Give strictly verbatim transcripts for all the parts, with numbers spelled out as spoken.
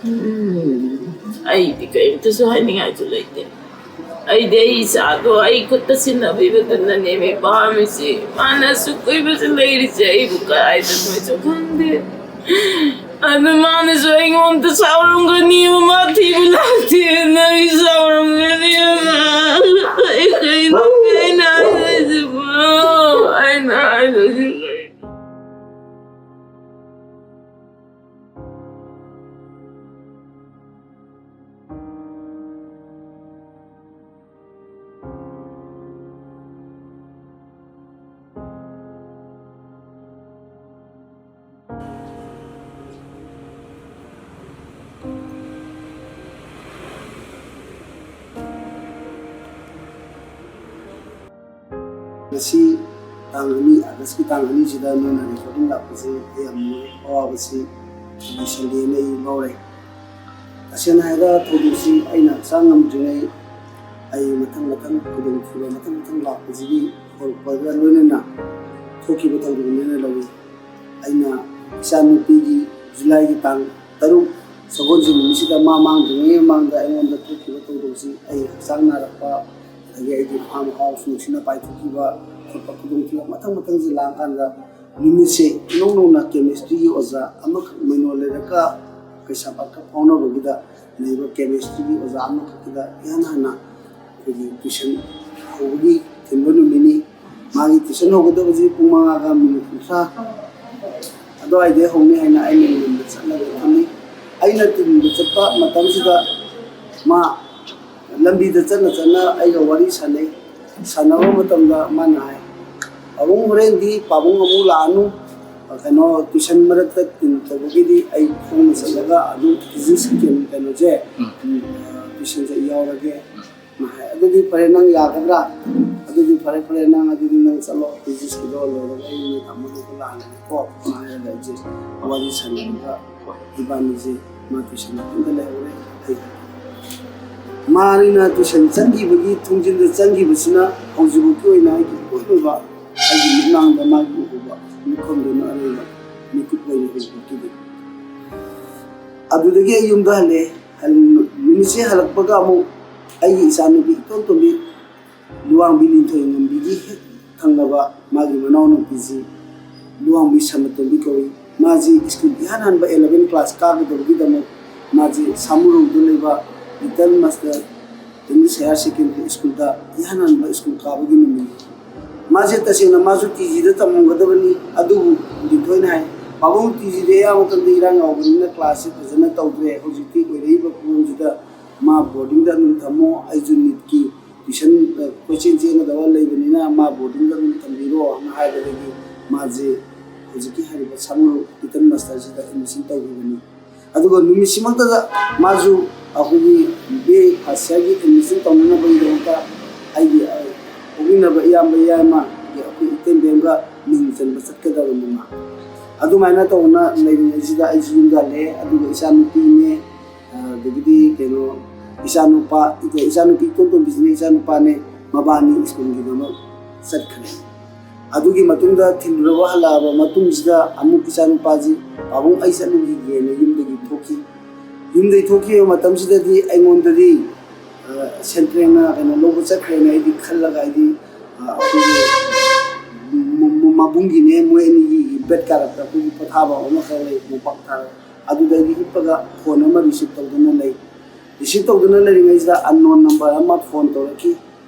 ꯎꯝ, ꯑꯩꯗꯤ ꯀꯔꯤꯝꯇꯁꯨ ꯍꯥꯏꯅꯤꯡꯉꯥꯏꯁꯨ ꯂꯩꯇꯦ꯫ ꯑꯩꯗꯤ ꯑꯩ ꯏꯆꯥꯗꯣ ꯑꯩ ꯈꯨꯠꯇ ꯁꯤꯟꯅꯕꯤꯕꯗꯨꯅꯅꯦꯃꯤ ꯄꯥꯝꯃꯤꯁꯤ꯫ ꯃꯥꯅ ꯑꯁꯨꯛ ꯀꯨꯏꯕꯁꯦ ꯂꯩꯔꯤꯁꯦ ꯑꯩꯕꯨ ꯀꯗꯥꯏꯗꯅꯣꯁꯨ ꯈꯪꯗꯦ꯫ ꯑꯗꯨ ꯃꯥꯅꯁꯨ ꯑꯩꯉꯣꯟꯗ ꯁꯥꯎꯔꯝꯒꯅꯤ, ꯃꯥ ꯊꯤꯕ ꯂꯥꯛꯇꯦꯅ ꯑꯩ ꯁꯥꯎꯔꯝꯒꯅꯤ꯫ ꯑꯩ ꯀꯩꯅꯣ ꯑꯩꯅ ꯍꯥꯏꯗꯣꯏꯁꯤꯕꯣ? ꯑꯩꯅ ꯍꯥꯏꯗꯣꯏꯁꯤ ꯀꯩꯅꯣ? ꯉꯁꯤ ꯇꯥꯡ ꯑꯅꯤ, ꯑꯥꯒꯁꯀꯤ ꯇꯥꯡ ꯑꯅꯤꯁꯤꯗ ꯅꯣꯏꯅ ꯔꯦꯀꯣꯔꯗꯤꯡ ꯂꯥꯛꯄꯁꯦ ꯑꯩ ꯌꯥꯝ ꯅꯨꯡꯉꯥꯏ꯫ ꯑꯋꯥꯕꯁꯤ ꯂꯣꯏꯁꯤꯜꯂꯦꯅ ꯑꯩ ꯂꯧꯔꯦ꯫ ꯇꯁꯦꯡꯅ ꯍꯥꯏꯔꯒ ꯊꯧꯗꯣꯛꯁꯤ ꯑꯩꯅ ꯍꯛꯆꯥꯡ ꯉꯝꯗ꯭ꯔꯤꯉꯩ ꯑꯩ ꯃꯊꯪ ꯃꯊꯪ ꯈꯨꯗꯣꯡꯊꯤꯕ ꯃꯊꯪ ꯃꯊꯪ ꯂꯥꯛꯄꯁꯤꯒꯤ ꯍꯧꯔꯛꯄꯒ ꯂꯣꯏꯅꯅ ꯊꯣꯛꯈꯤꯕ ꯊꯧꯗꯣꯛꯅꯦꯅ ꯂꯧꯏ꯫ ꯑꯩꯅ ꯏꯆꯥꯅꯨꯄꯤꯒꯤ ꯖꯨꯂꯥꯏꯒꯤ ꯇꯥꯡ ꯇꯔꯨꯛ ꯁꯒꯣꯜꯁꯦꯟ ꯅꯨꯃꯤꯠꯁꯤꯗ ꯃꯥ ꯃꯥꯡꯗ꯭ꯔꯤꯉꯩ ꯃꯃꯥꯡꯗ ꯑꯩꯉꯣꯟꯗ ꯊꯣꯛꯈꯤꯕ ꯊꯧꯗꯣꯛꯁꯤ ꯑꯩ ꯍꯛꯆꯥꯡ ꯅꯥꯔꯛꯄ, ꯑꯗꯒꯤ ꯑꯩꯒꯤ ꯐꯥꯔꯝ ꯍꯥꯎꯁ ꯅꯨꯡꯁꯤꯠꯅ ꯄꯥꯏꯊꯣꯛꯈꯤꯕ ꯈꯣꯠꯄ ꯈꯨꯗꯣꯡꯊꯤꯕ ꯃꯊꯪ ꯃꯊꯪꯁꯦ ꯂꯥꯛꯑꯀꯥꯟꯗ ꯅꯨꯃꯤꯠꯁꯦ ꯏꯅꯧ ꯅꯧꯅ ꯀꯦꯃꯤꯁꯇ꯭ꯔꯤꯒꯤ ꯑꯣꯖꯥ ꯑꯃꯈꯛ ꯃꯩꯅꯣ ꯂꯩꯔꯛꯀ ꯀꯩꯁꯥꯝꯄꯥꯠꯀ ꯐꯥꯎꯅꯕꯒꯤꯗ ꯂꯩꯕ ꯀꯦꯃꯤꯁꯇ꯭ꯔꯤꯒꯤ ꯑꯣꯖꯥ ꯑꯃꯈꯛꯀꯤꯗ ꯏꯍꯥꯟ ꯍꯥꯟꯅ ꯑꯩꯈꯣꯏꯒꯤ ꯇ꯭ꯌꯨꯁꯟ ꯍꯧꯕꯒꯤ ꯊꯤꯟꯕ ꯅꯨꯃꯤꯠꯅꯤ꯫ ꯃꯥꯒꯤ ꯇ꯭ꯌꯨꯁꯟ ꯍꯧꯒꯗꯕꯁꯤ ꯄꯨꯡ ꯃꯉꯥꯒ ꯃꯤꯅꯤꯠ ꯀꯨꯟꯊ꯭ꯔꯥ ꯑꯗꯨꯋꯥꯏꯗꯩ ꯍꯧꯅꯤ ꯍꯥꯏꯅ ꯑꯩꯅ ꯉꯟꯅ ꯆꯠꯂꯒ ꯊꯝꯃꯤ꯫ ꯑꯩꯅ ꯊꯤꯟꯕ ꯆꯠꯄ ꯃꯇꯝꯁꯤꯗ ꯃꯥ ꯂꯝꯕꯤꯗ ꯆꯠꯅ ꯆꯠꯅ ꯑꯩꯒ ꯋꯥꯔꯤ ꯁꯥꯟꯅꯩ꯫ ꯁꯥꯟꯅꯕ ꯃꯇꯝꯗ ꯃꯥꯅ ꯍꯥꯏ, "ꯄꯥꯕꯨꯡ, ꯍꯣꯔꯦꯟꯗꯤ ꯄꯥꯕꯨꯡ ꯑꯃꯨꯛ ꯂꯥꯛꯑꯅꯨ, ꯀꯩꯅꯣ, ꯇ꯭ꯌꯨꯁꯟ ꯃꯔꯛꯇ ꯇꯤꯟ ꯇꯧꯕꯒꯤꯗꯤ ꯑꯩ ꯈꯣꯡꯅ ꯆꯠꯂꯒ ꯑꯗꯨꯝ ꯐꯤꯖꯤꯛꯁꯀꯤ ꯀꯩꯅꯣꯁꯦ, ꯎꯝ꯫ ꯎꯝ, ꯇ꯭ꯌꯨꯁꯟꯁꯦ ꯌꯥꯎꯔꯒꯦ"꯫ ꯃꯥ ꯍꯥꯏ, "ꯑꯗꯨꯗꯤ ꯐꯔꯦ, ꯅꯪ ꯌꯥꯒꯗ꯭ꯔꯥ? ꯑꯗꯨꯗꯤ ꯐꯔꯦ, ꯐꯔꯦ, ꯅꯪ ꯑꯗꯨꯗꯤ ꯅꯪ ꯆꯠꯂꯣ, ꯐꯤꯖꯤꯛꯁꯀꯤꯗꯣ ꯂꯣꯏꯔꯒ ꯑꯩ ꯅꯣꯏ ꯇꯥꯃꯣꯗ ꯂꯥꯛꯑꯒꯦꯀꯣ", ꯃꯥ ꯍꯥꯏꯔꯒ ꯑꯩꯁꯦ ꯋꯥꯔꯤ ꯁꯥꯟꯅꯔꯒ ꯏꯕꯥꯅꯤꯁꯦ ꯃꯥ ꯇ꯭ꯌꯨꯁꯟ ꯃꯐꯝꯗ ꯂꯩꯍꯧꯔꯦ꯫ ꯑꯩ ꯃꯥꯅ ꯇ꯭ꯌꯨꯁꯟ ꯆꯪꯈꯤꯕꯒꯤ ꯊꯣꯡꯖꯤꯟꯗ ꯆꯪꯈꯤꯕꯁꯤꯅ ꯍꯧꯖꯤꯛꯐꯥꯎꯒꯤ ꯑꯣꯏꯅ ꯑꯩꯒꯤ ꯑꯣꯏꯅꯕ ꯑꯩꯒꯤ ꯃꯤꯠꯃꯥꯡꯗ ꯃꯥꯒꯤ ꯎꯍꯧꯕ ꯃꯤꯠꯈꯨꯝꯗꯨꯅ ꯑꯔꯣꯏꯕ ꯃꯤꯀꯨꯞ ꯑꯣꯏꯅ ꯍꯧꯖꯤꯛꯐꯥꯎꯒꯤꯗꯤ꯫ ꯑꯗꯨꯗꯒꯤ ꯑꯩ ꯌꯨꯝꯗ ꯍꯜꯂꯛꯑꯦ꯫ ꯍꯜ-, ꯅꯨꯃꯤꯠꯁꯦ ꯍꯜꯂꯛꯄꯒ ꯑꯃꯨꯛ ꯑꯩꯒꯤ ꯏꯆꯥꯅꯨꯄꯤ ꯏꯇꯣꯟ ꯇꯣꯝꯕꯤ ꯂꯨꯋꯥꯡꯕꯤ ꯂꯤꯟꯊꯣꯏ ꯉꯝꯕꯤꯒꯤ ꯍꯦꯛ ꯊꯪꯅꯕ ꯃꯥꯒꯤ ꯃꯅꯥꯎꯅꯨꯄꯤꯁꯤ ꯂꯨꯋꯥꯡꯕꯤ ꯁꯅꯥꯇꯣꯝꯕꯤ ꯀꯧꯏ꯫ ꯃꯥꯁꯤ ꯁ꯭ꯀꯨꯜ ꯏꯍꯥꯟ ꯍꯥꯟꯕ eleven class ꯀꯥꯒꯗꯕꯒꯤꯗꯃꯛ ꯃꯥꯁꯤ ꯁꯥꯃꯨꯔꯧꯗ ꯂꯩꯕ Little Master English Higher Secondary Schoolꯗ ꯏꯍꯥꯟ ꯍꯥꯟꯕ ꯁ꯭ꯀꯨꯜ ꯀꯥꯕꯒꯤ ꯅꯨꯃꯤꯠꯅꯤ꯫ ꯃꯥꯁꯦ ꯇꯁꯦꯡꯅ ꯃꯥꯁꯨ ꯇꯤ ꯖꯤꯗ ꯇꯝꯃꯝꯒꯗꯕꯅꯤ, ꯑꯗꯨꯕꯨ ꯂꯤꯟꯊꯣꯏꯅ ꯍꯥꯏ, "ꯄꯥꯕꯨꯡ, ꯇꯤ ꯖꯤꯗ ꯑꯌꯥꯝꯕ ꯃꯇꯝꯗ ꯏꯔꯥꯡ ꯌꯥꯎꯕꯅꯤꯅ ꯀ꯭ꯂꯥꯁꯁꯦ ꯐꯖꯅ ꯇꯧꯗ꯭ꯔꯦ꯫ ꯍꯧꯖꯤꯛꯇꯤ ꯑꯣꯏꯔꯛꯏꯕ ꯐꯤꯕꯝꯁꯤꯗ ꯃꯥ ꯕꯣꯔꯗꯤꯡꯗ ꯑꯗꯨꯝ ꯊꯝꯃꯣ, ꯑꯩꯁꯨ ꯅꯤꯠꯀꯤ ꯇ꯭ꯌꯨꯁꯟ, ꯑ, ꯀꯣꯏꯆꯦꯟ ꯆꯦꯟꯒꯗꯕ ꯂꯩꯕꯅꯤꯅ ꯃꯥ ꯕꯣꯔꯗꯤꯡꯗ ꯑꯗꯨꯝ ꯊꯝꯕꯤꯔꯣꯅ" ꯍꯥꯏꯕꯗꯒꯤ ꯃꯥꯁꯦ ꯍꯧꯖꯤꯛꯀꯤ ꯍꯥꯏꯔꯤꯕ ꯁꯥꯃꯨꯔꯧ Little Masterꯁꯤꯗ ꯑꯦꯗꯃꯤꯁꯟ ꯇꯧꯈꯤꯕꯅꯤ꯫ ꯑꯗꯨꯒ ꯅꯨꯃꯤꯠꯁꯤꯃꯛꯇꯗ ꯃꯥꯁꯨ ꯑꯩꯈꯣꯏꯒꯤ B A first yearꯒꯤ ꯑꯦꯗꯃꯤꯁꯟ ꯇꯧꯅꯅꯕꯒꯤꯗꯃꯛꯇ ꯑꯩꯒꯤ, ꯑ, ꯄꯣꯛꯃꯤꯟꯅꯕ ꯏꯌꯥꯝꯕ ꯌꯥꯏꯃ, ꯑꯩꯈꯣꯏ ꯏꯇꯩꯃꯒ ꯃꯤꯡ ꯆꯟꯕ ꯆꯠꯀꯗꯕꯅꯤ ꯃꯥ꯫ ꯑꯗꯨꯃꯥꯏꯅ ꯇꯧꯅ ꯂꯩꯔꯤꯉꯩꯁꯤꯗ ꯑꯩꯁꯨ ꯌꯨꯝꯗ ꯍꯜꯂꯛꯑꯦ꯫ ꯑꯗꯨꯒ ꯏꯆꯥꯅꯨꯄꯤꯅꯦ, ꯑ, ꯑꯗꯒꯤꯗꯤ ꯀꯩꯅꯣ, ꯏꯆꯥꯅꯨꯄꯥ, ꯏꯆꯥꯅꯨꯄꯤ ꯏꯇꯣꯟ ꯇꯣꯟꯕꯤꯁꯤꯅ ꯏꯆꯥꯅꯨꯄꯥꯅꯦ, ꯃꯕꯥꯅꯤ ꯁ꯭ꯀꯨꯜꯒꯤꯗꯃꯛ ꯆꯠꯈ꯭ꯔꯦ꯫ ꯑꯗꯨꯒꯤ ꯃꯇꯨꯡꯗ ꯊꯤꯜꯂꯨꯔꯕ ꯍꯜꯂꯛꯑꯕ ꯃꯇꯨꯡꯁꯤꯗ ꯑꯃꯨꯛ ꯏꯆꯥꯅꯨꯄꯥꯁꯤ, "ꯄꯥꯕꯨꯡ, ꯑꯩ ꯆꯠꯂꯨꯈꯤꯒꯦꯅ" ꯌꯨꯝꯗꯒꯤ ꯊꯣꯛꯈꯤ꯫ ꯌꯨꯝꯗꯒꯤ ꯊꯣꯛꯈꯤꯕ ꯃꯇꯝꯁꯤꯗꯗꯤ ꯑꯩꯉꯣꯟꯗꯗꯤ, ꯑ, ꯁꯦꯟꯇ꯭ꯔꯦꯜꯅ ꯀꯩꯅꯣ ꯂꯧꯕ ꯆꯠꯈ꯭ꯔꯦꯅ ꯑꯩꯗꯤ ꯈꯜꯂꯒ, ꯍꯥꯏꯗꯤ, ꯑ, ꯑꯩꯈꯣꯏꯒꯤ ꯃ-, ꯃ-, ꯃꯕꯨꯡꯒꯤꯅꯦ, ꯃꯣꯏ ꯑꯅꯤꯒꯤ ꯕꯦꯗ ꯀꯥꯔꯛꯇ ꯑꯩꯈꯣꯏꯒꯤ ꯄꯣꯊꯥꯐꯝ ꯑꯃꯈꯛ ꯂꯩ, ꯃꯣꯝꯄꯥꯛ ꯊꯥꯔꯒ꯫ ꯑꯗꯨꯗ ꯑꯩꯗꯤ ꯍꯤꯞꯄꯒ ꯐꯣꯟ ꯑꯃ ꯔꯤꯁꯤꯞ ꯇꯧꯗꯨꯅ ꯂꯩ꯫ ꯔꯤꯁꯤꯞ ꯇꯧꯗꯨꯅ ꯂꯩꯔꯤꯉꯩꯁꯤꯗ unknown number ꯑꯃ ꯐꯣꯟ ꯇꯧꯔꯛꯈꯤ꯫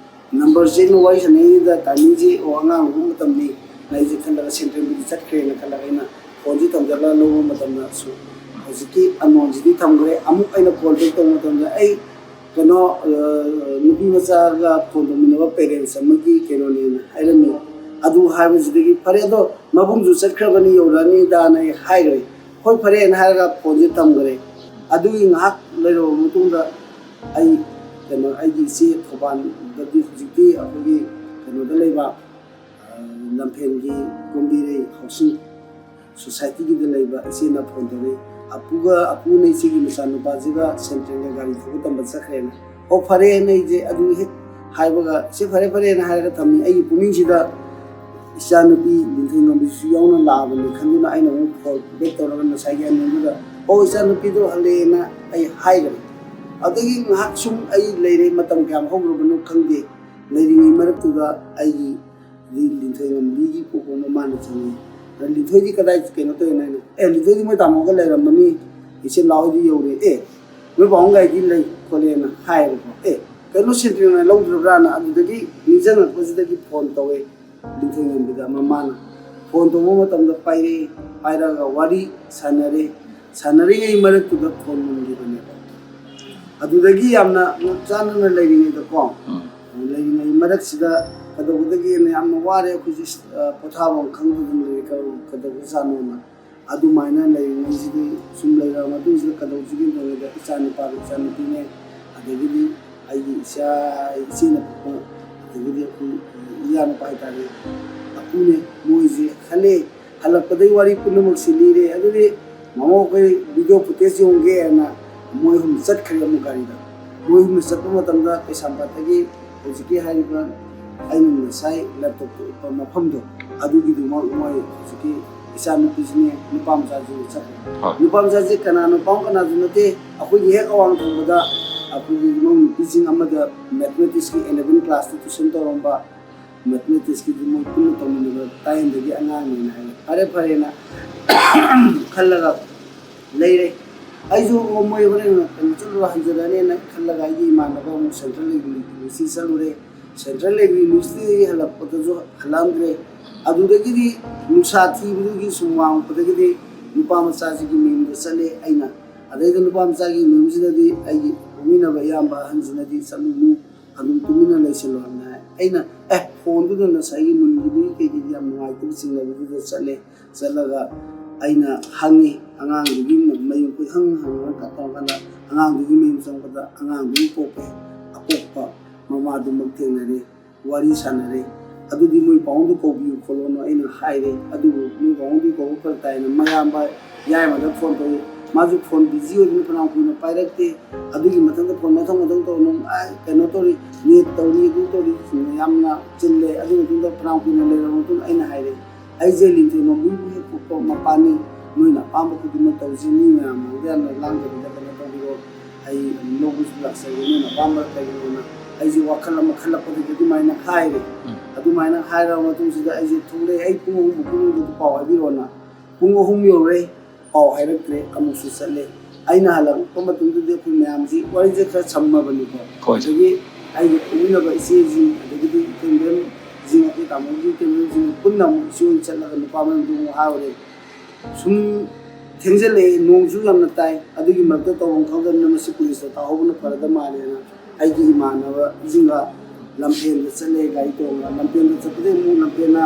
ꯅꯝꯕꯔꯁꯦ ꯑꯩꯅ ꯋꯥꯔꯤ ꯁꯥꯟꯅꯔꯤꯉꯩꯗ timingꯁꯦ, ꯑꯣ, ꯑꯉꯥꯡ ꯎꯕ ꯃꯇꯝꯅꯤ, ꯑꯩꯁꯦ ꯈꯜꯂꯒ ꯁꯦꯟꯇ꯭ꯔꯦꯜꯗꯗꯤ ꯆꯠꯈ꯭ꯔꯦꯅ ꯈꯜꯂꯒ ꯑꯩꯅ ꯐꯣꯟꯁꯦ ꯊꯝꯖꯤꯜꯂꯒ ꯂꯧꯕ ꯃꯇꯝꯗꯁꯨ ꯍꯧꯖꯤꯛꯀꯤ unknownꯁꯤꯗꯤ ꯊꯝꯈ꯭ꯔꯦ꯫ ꯑꯃꯨꯛ ꯑꯩꯅ ꯀꯣꯜ ꯕꯦꯛ ꯇꯧꯕ ꯃꯇꯝꯗ ꯑꯩ ꯀꯩꯅꯣ, ꯑ, ꯅꯨꯄꯤ ꯃꯆꯥꯒ ꯐꯣꯟ ꯇꯧꯃꯤꯟꯅꯕ parents ꯑꯃꯒꯤ ꯀꯩꯅꯣꯅꯦꯅ ꯍꯥꯏꯔꯝꯃꯤ꯫ ꯑꯗꯨ ꯍꯥꯏꯕꯁꯤꯗꯒꯤ ꯐꯔꯦ, ꯑꯗꯣ ꯃꯕꯨꯡꯁꯨ ꯆꯠꯈ꯭ꯔꯕꯅꯤ, ꯌꯧꯔꯛꯑꯅꯤꯗꯥꯅ ꯑꯩ ꯍꯥꯏꯈ꯭ꯔꯦ꯫ "ꯍꯣꯏ, ꯐꯔꯦꯅ" ꯍꯥꯏꯔꯒ ꯐꯣꯟꯁꯦ ꯊꯝꯈ꯭ꯔꯦ꯫ ꯑꯗꯨꯒꯤ ꯉꯥꯏꯍꯥꯛ ꯂꯩꯔꯕ ꯃꯇꯨꯡꯗ ꯑꯩ ꯀꯩꯅꯣ, ꯑꯩꯒꯤ ꯏꯆꯦ ꯊꯧꯕꯥꯜꯗꯗꯤ ꯍꯧꯖꯤꯛꯇꯤ ꯑꯩꯈꯣꯏꯒꯤ ꯀꯩꯅꯣꯗ ꯂꯩꯕ, ꯑ, ꯂꯝꯐꯦꯜꯒꯤ ꯀꯨꯝꯕꯤꯔꯩ housing societyꯒꯤꯗ ꯂꯩꯕ ꯏꯆꯦꯅ ꯐꯣꯟ ꯇꯧꯔꯛꯏ, "ꯑꯄꯨꯒ, ꯑꯄꯨꯅ ꯏꯆꯦꯒꯤ ꯃꯆꯥꯅꯨꯄꯥꯁꯤꯒ ꯁꯦꯟꯇ꯭ꯔꯦꯜꯒ ꯒꯥꯔꯤ ꯊꯧꯕ ꯇꯝꯕ ꯆꯠꯈ꯭ꯔꯦꯅ"꯫ ꯑꯣ, ꯐꯔꯦꯅ ꯑꯩꯁꯦ ꯑꯗꯨ ꯍꯦꯛ ꯍꯥꯏꯕꯒ, "ꯏꯆꯦ, ꯐꯔꯦ, ꯐꯔꯦꯅ" ꯍꯥꯏꯔꯒ ꯊꯝꯃꯤ꯫ ꯑꯩꯒꯤ ꯄꯨꯛꯅꯤꯡꯁꯤꯗ ꯏꯆꯥꯅꯨꯄꯤ ꯂꯤꯟꯊꯣꯏ ꯉꯝꯕꯤꯁꯨ ꯌꯥꯎꯅ ꯂꯥꯛꯑꯕꯅꯤ ꯈꯟꯗꯨꯅ ꯑꯩꯅ ꯑꯃꯨꯛ ꯐꯣꯟ ꯕꯦꯛ ꯇꯧꯔꯒ ꯉꯁꯥꯏꯒꯤ ꯑꯅꯤꯗꯨꯗ "ꯑꯣ, ꯏꯆꯥꯅꯨꯄꯤꯗꯣ ꯍꯜꯂꯛꯑꯦꯅ" ꯑꯩ ꯍꯥꯏꯈ꯭ꯔꯦ꯫ ꯑꯗꯒꯤ ꯉꯥꯏꯍꯥꯛ ꯁꯨꯝ ꯑꯩ ꯂꯩꯔꯦ, ꯃꯇꯝ ꯀꯌꯥꯝ ꯍꯧꯈ꯭ꯔꯕꯅꯣ ꯈꯪꯗꯦ꯫ ꯂꯩꯔꯤꯉꯩ ꯃꯔꯛꯇꯨꯗ ꯑꯩꯒꯤ ꯂꯤ-, ꯂꯤꯟꯊꯣꯏꯉꯝꯕꯤꯒꯤ ꯄꯣꯛꯄ ꯃꯃꯥꯅ ꯆꯪꯉꯤ꯫ ꯑꯗ "ꯂꯤꯟꯊꯣꯏꯗꯤ ꯀꯗꯥꯏ ꯀꯩꯅꯣ ꯇꯧꯔꯤꯅꯣ?" ꯍꯥꯏꯅ, "ꯑꯦ, ꯂꯤꯟꯊꯣꯏꯗꯤ ꯃꯣꯏ ꯇꯥꯃꯣꯒ ꯂꯩꯔꯝꯃꯅꯤ, ꯏꯆꯦ ꯂꯥꯍꯣꯏꯗꯤ ꯌꯧꯔꯦ, ꯑꯦ, ꯅꯣꯏ ꯄꯥꯕꯨꯡ ꯒꯥꯔꯤꯗꯤ ꯂꯩ ꯈꯣꯠꯂꯦꯅ" ꯍꯥꯏꯌꯦꯕꯀꯣ꯫ "ꯑꯦ, ꯀꯩꯅꯣ, ꯁꯦꯟꯇ꯭ꯔꯦꯜꯅ ꯂꯧꯗ꯭ꯔꯕ꯭ꯔꯥꯅ?" ꯑꯗꯨꯗꯒꯤ ꯅꯤꯡꯁꯤꯡꯉꯛꯄꯁꯤꯗꯒꯤ ꯐꯣꯟ ꯇꯧꯋꯦ ꯂꯤꯟꯊꯣꯏꯉꯝꯕꯤꯗ꯫ ꯃꯃꯥꯅ ꯐꯣꯟ ꯇꯧꯕ ꯃꯇꯝꯗ ꯄꯥꯏꯔꯛꯑꯦ, ꯄꯥꯏꯔꯛꯑꯒ ꯋꯥꯔꯤ ꯁꯥꯟꯅꯔꯦ꯫ ꯁꯥꯟꯅꯔꯤꯉꯩ ꯃꯔꯛꯇꯨꯗ ꯐꯣꯟ ꯃꯨꯟꯈꯤꯕꯅꯦꯕ꯫ ꯑꯗꯨꯗꯒꯤ ꯌꯥꯝꯅ ꯆꯥꯟꯅꯅ ꯂꯩꯔꯤꯉꯩꯗꯀꯣ, ꯎꯝ꯫ ꯂꯩꯔꯤꯉꯩ ꯃꯔꯛꯁꯤꯗ ꯀꯩꯗꯧꯕꯗꯒꯤꯅ ꯌꯥꯝꯅ ꯋꯥꯔꯦ ꯑꯩꯈꯣꯏꯁꯦ, ꯑ, ꯄꯣꯊꯥꯐꯝ ꯈꯪꯗꯗꯅ ꯂꯩꯔꯦ, ꯀꯩꯗꯧ-, ꯀꯩꯗꯧꯕꯖꯥꯠꯅꯣꯅ꯫ ꯑꯗꯨꯃꯥꯏꯅ ꯂꯩꯔꯤꯉꯩꯁꯤꯗ ꯁꯨꯝ ꯂꯩꯔꯕ ꯃꯇꯨꯡꯁꯤꯗ ꯀꯩꯗꯧꯁꯤꯒꯦ ꯇꯧꯔꯤꯉꯩꯗ ꯏꯆꯥ ꯅꯨꯄꯥꯒ ꯏꯆꯥ ꯅꯨꯄꯤꯅꯦ, ꯑꯗꯒꯤꯗꯤ ꯑꯩꯒꯤ ꯏꯆꯥ, ꯏꯆꯦꯅ ꯄꯣꯛꯄ, ꯑꯗꯒꯤꯗꯤ ꯑꯩꯈꯣꯏ ꯏꯌꯥ ꯅꯨꯄꯥ ꯍꯥꯏꯇꯥꯔꯦ, ꯑꯄꯨꯅꯦ, ꯃꯣꯏꯁꯦ ꯈꯜꯂꯦ꯫ ꯍꯜꯂꯛꯄꯗꯒꯤ ꯋꯥꯔꯤ ꯄꯨꯝꯅꯃꯛꯁꯤ ꯂꯤꯔꯦ꯫ ꯑꯗꯨꯗꯤ ꯃꯃꯥ, ꯑꯩꯈꯣꯏ ꯚꯤꯗꯤꯑꯣ ꯐꯨꯇꯦꯖ ꯌꯦꯡꯒꯦꯅ ꯃꯣꯏ ꯑꯍꯨꯝ ꯆꯠꯈ꯭ꯔꯦ ꯑꯃꯨꯛ ꯒꯥꯔꯤꯗ꯫ ꯃꯣꯏ ꯑꯍꯨꯝ ꯆꯠꯄ ꯃꯇꯝꯗ ꯀꯩꯁꯥꯝꯄꯥꯠꯇꯒꯤ ꯍꯧꯖꯤꯛꯀꯤ ꯍꯥꯏꯔꯤꯕ ꯑꯩꯅ ꯉꯁꯥꯏ ꯂꯦꯞꯇꯣꯞꯇ ꯎꯠꯄ ꯃꯐꯝꯗꯣ, ꯑꯗꯨꯒꯤꯗꯨꯃꯛ ꯃꯣꯏ ꯍꯧꯖꯤꯛꯀꯤ ꯏꯆꯥ ꯅꯨꯄꯤꯁꯤꯅꯦ, ꯅꯨꯄꯥ ꯃꯆꯥꯁꯤꯅꯦ ꯆꯠꯈ꯭ꯔꯦ꯫ ꯍꯣꯏ꯫ ꯅꯨꯄꯥ ꯃꯆꯥꯁꯦ ꯀꯅꯥꯅꯣ ꯄꯥꯎ ꯀꯅꯥꯁꯨ ꯅꯠꯇꯦ, ꯑꯩꯈꯣꯏꯒꯤ ꯍꯦꯛ ꯑꯋꯥꯡ ꯊꯪꯕꯗ ꯑꯩꯈꯣꯏꯒꯤ ꯏꯃꯧ ꯅꯨꯄꯤꯁꯤꯡ ꯑꯃꯗ ꯃꯦꯊꯃꯦꯇꯤꯛꯁꯀꯤ ꯑꯦꯂꯦꯚꯦꯟ ꯀ꯭ꯂꯥꯁꯇ ꯇ꯭ꯌꯨꯁꯟ ꯇꯧꯔꯝꯕ, ꯃꯦꯊꯃꯦꯇꯤꯛꯁꯀꯤꯗꯤ ꯃꯣꯏ ꯄꯨꯟꯅ ꯇꯧꯃꯤꯟꯅꯕ ꯇꯥꯏꯟꯗꯒꯤ ꯑꯉꯥꯡꯅꯦꯅ ꯍꯥꯏꯔꯦ꯫ ꯐꯔꯦ ꯐꯔꯦꯅ ꯈꯜꯂꯒ ꯂꯩꯔꯦ꯫ ꯑꯩꯁꯨ, "ꯑꯣ, ꯃꯣꯏ ꯍꯣꯔꯦꯟ ꯀꯩꯅꯣ ꯆꯠꯂꯨꯔ ꯍꯟꯖꯔꯛꯑꯅꯦꯅ" ꯈꯜꯂꯒ ꯑꯩꯒꯤ ꯏꯃꯥꯟꯅꯕ ꯑꯃꯨꯛ ꯁꯦꯟꯇ꯭ꯔꯦꯜ ꯂꯦꯕꯣꯔꯦꯇꯔꯤ ꯆꯠꯂꯨꯔꯦ꯫ ꯁꯦꯟꯇ꯭ꯔꯦꯜ ꯂꯦꯕꯣꯔꯦꯇꯔꯤꯗꯒꯤ ꯍꯜꯂꯛꯄꯗꯁꯨ ꯍꯜꯂꯛꯑꯝꯗ꯭ꯔꯦ꯫ ꯑꯗꯨꯗꯒꯤꯗꯤ ꯅꯨꯡꯁꯥ ꯊꯤꯕꯗꯨꯒꯤ ꯁꯨꯝ ꯋꯥꯡꯉꯛꯄꯗꯒꯤꯗꯤ ꯅꯨꯄꯥ ꯃꯆꯥꯁꯤꯒꯤ ꯃꯌꯨꯝꯗ ꯆꯠꯂꯦ ꯑꯩꯅ꯫ ꯑꯗꯩꯗ ꯅꯨꯄꯥ ꯃꯆꯥꯒꯤ ꯃꯌꯨꯝꯁꯤꯗꯗꯤ ꯑꯩꯒꯤ ꯄꯣꯛꯃꯤꯟꯅꯕ ꯏꯌꯥꯝꯕ ꯑꯍꯟꯁꯤꯅꯗꯤ "ꯆꯠꯂꯨꯅꯨ, ꯑꯗꯨꯝ ꯇꯨꯃꯤꯟꯅ ꯂꯩꯁꯜꯂꯣ" ꯍꯥꯏꯅ ꯍꯥꯏ꯫ ꯑꯩꯅ, "ꯑꯦ, ꯐꯣꯟꯗꯨꯗ ꯉꯁꯥꯏꯒꯤ ꯃꯨꯟꯈꯤꯕꯒꯤ ꯀꯩꯒꯤꯗꯤ ꯌꯥꯝ ꯅꯨꯡꯉꯥꯏꯇꯕ ꯆꯤꯡꯅꯕꯗꯨꯗ" ꯆꯠꯂꯦ꯫ ꯆꯠꯂꯒ ꯑꯩꯅ ꯍꯪꯉꯤ, ꯑꯉꯥꯡꯗꯨꯒꯤ ꯃꯌꯨꯝ ꯀꯣꯏꯍꯪ ꯍꯪꯉꯒ ꯀꯩꯅꯣ ꯇꯧꯔꯀꯥꯟꯗ ꯑꯉꯥꯡꯗꯨꯒꯤ ꯃꯌꯨꯝ ꯆꯪꯉꯛꯄꯗ ꯑꯉꯥꯡꯗꯨꯒꯤ ꯄꯣꯛꯄ ꯑꯄꯣꯛꯄ ꯃꯃꯥꯗꯨꯃꯛ ꯊꯦꯡꯅꯔꯦ, ꯋꯥꯔꯤ ꯁꯥꯟꯅꯔꯦ꯫ "ꯑꯗꯨꯗꯤ ꯃꯣꯏ ꯄꯥꯕꯨꯡꯗꯣ ꯀꯧꯕꯤꯌꯨ ꯈꯣꯠꯂꯣꯅ" ꯑꯩꯅ ꯍꯥꯏꯔꯦ꯫ ꯑꯗꯨꯕꯨ ꯃꯣꯏ ꯄꯥꯕꯨꯡꯗꯤ ꯀꯧꯕ ꯐꯔꯛ ꯇꯥꯏꯅ ꯃꯌꯥꯝꯕ ꯌꯥꯏꯃꯗ ꯐꯣꯟ ꯇꯧꯏ꯫ ꯃꯥꯁꯨ ꯐꯣꯟ ꯕꯤꯖꯤ ꯑꯣꯏꯗꯅ ꯐꯅꯌꯥꯝ ꯀꯨꯏꯅ ꯄꯥꯏꯔꯛꯇꯦ꯫ ꯑꯗꯨꯒꯤ ꯃꯊꯪꯗ ꯐꯣꯟ ꯃꯊꯪ ꯃꯊꯪ ꯇꯧꯔ ꯑꯗꯨꯝ, ꯑ, ꯀꯩꯅꯣ ꯇꯧꯔꯤ, ꯅꯦꯠ ꯇꯧꯔꯤ, ꯑꯗꯨ ꯇꯧꯔꯤ, ꯌꯥꯝꯅ ꯆꯤꯜꯂꯦ꯫ ꯑꯗꯨꯒꯤ ꯃꯇꯨꯡꯗ ꯐꯅꯌꯥꯝ ꯀꯨꯏꯅ ꯂꯩꯔꯕ ꯃꯇꯨꯡꯗ ꯑꯩꯅ ꯍꯥꯏꯔꯦ, "ꯑꯩꯁꯦ ꯂꯤꯟꯊꯣꯏ ꯃꯝꯕꯨꯒꯤ ꯍꯦꯛ ꯄꯣꯛꯄ ꯃꯄꯥꯅꯤ, ꯅꯣꯏꯅ ꯑꯄꯥꯝꯕ ꯈꯨꯗꯤꯡꯃꯛ ꯇꯧꯁꯤ, ꯃꯤ ꯃꯌꯥꯝ ꯃꯥꯡꯗ ꯌꯥꯝꯅ ꯂꯥꯡꯗꯕꯤꯗ ꯀꯩꯅꯣ ꯇꯧꯕꯤꯔꯣ, ꯑꯩ ꯑꯗꯨꯝ ꯂꯧꯕꯁꯨ ꯂꯥꯛꯆꯒꯦ, ꯅꯣꯏꯅ ꯑꯄꯥꯝꯕ ꯀꯩꯒꯤꯅꯣꯅ ꯑꯩꯁꯦ ꯋꯥꯈꯜ ꯑꯃ ꯈꯜꯂꯛꯄꯗꯒꯤ ꯑꯗꯨꯃꯥꯏꯅ ꯍꯥꯏꯔꯦ꯫ ꯎꯝ꯫ ꯑꯗꯨꯃꯥꯏꯅ ꯍꯥꯏꯔꯕ ꯃꯇꯨꯡꯁꯤꯗ ꯑꯩꯁꯦ ꯊꯣꯛꯂꯛꯑꯦ, ꯑꯩ ꯄꯨꯡ ꯑꯍꯨꯝ ꯃꯈꯨꯟꯗꯨꯗ ꯄꯥꯎ ꯍꯥꯏꯕꯤꯔꯣꯅ꯫ ꯄꯨꯡ ꯑꯍꯨꯝ ꯌꯧꯔꯦ, ꯄꯥꯎ ꯍꯥꯏꯔꯛꯇ꯭ꯔꯦ꯫ ꯑꯃꯨꯛꯁꯨ ꯆꯠꯂꯦ꯫ ꯑꯩꯅ ꯍꯜꯂꯛꯄ ꯃꯇꯝꯗꯗꯤ ꯑꯩꯈꯣꯏ ꯃꯌꯥꯝꯁꯤ ꯋꯥꯔꯤꯁꯦ ꯈꯔ ꯁꯝꯃꯕꯅꯤꯀꯣ꯫ ꯍꯣꯏ꯫ ꯑꯗꯒꯤ ꯑꯩꯒꯤ ꯄꯣꯛꯃꯤꯟꯅꯕ ꯏꯆꯦꯁꯤꯡ, ꯑꯗꯒꯤꯗꯤ ꯏꯇꯩꯃꯁꯤꯡ, ꯑꯩꯈꯣꯏ ꯇꯥꯃꯣꯒꯤ ꯏꯇꯩꯃꯁꯤꯡ ꯄꯨꯟꯅ ꯑꯃꯨꯛ ꯏꯆꯦ ꯑꯣꯏꯅ ꯆꯠꯂꯒ ꯅꯨꯄꯥ ꯃꯌꯨꯝꯗ ꯑꯃꯨꯛ ꯍꯥꯏꯔꯨꯔꯦ꯫ ꯁꯨꯝ ꯊꯦꯡꯖꯤꯜꯂꯛꯑꯦ, ꯅꯣꯡꯁꯨ ꯌꯥꯝꯅ ꯇꯥꯏ, ꯑꯗꯨꯒꯤ ꯃꯔꯛꯇ ꯇꯧꯐꯝ ꯈꯪꯗꯕꯅꯤꯅ ꯃꯁꯤ ꯄꯨꯂꯤꯁꯇ ꯇꯥꯍꯧꯕꯅ ꯐꯔꯗ ꯃꯥꯜꯂꯦꯅ ꯑꯩꯒꯤ ꯏꯃꯥꯟꯅꯕꯁꯤꯡꯒ ꯂꯝꯐꯦꯟꯗ ꯆꯠꯂꯦ, ꯒꯥꯔꯤ ꯇꯣꯡꯉꯒ꯫ ꯂꯝꯐꯦꯟꯗ ꯆꯠꯄꯗꯒꯤ ꯑꯃꯨꯛ ꯂꯝꯐꯦꯟꯅ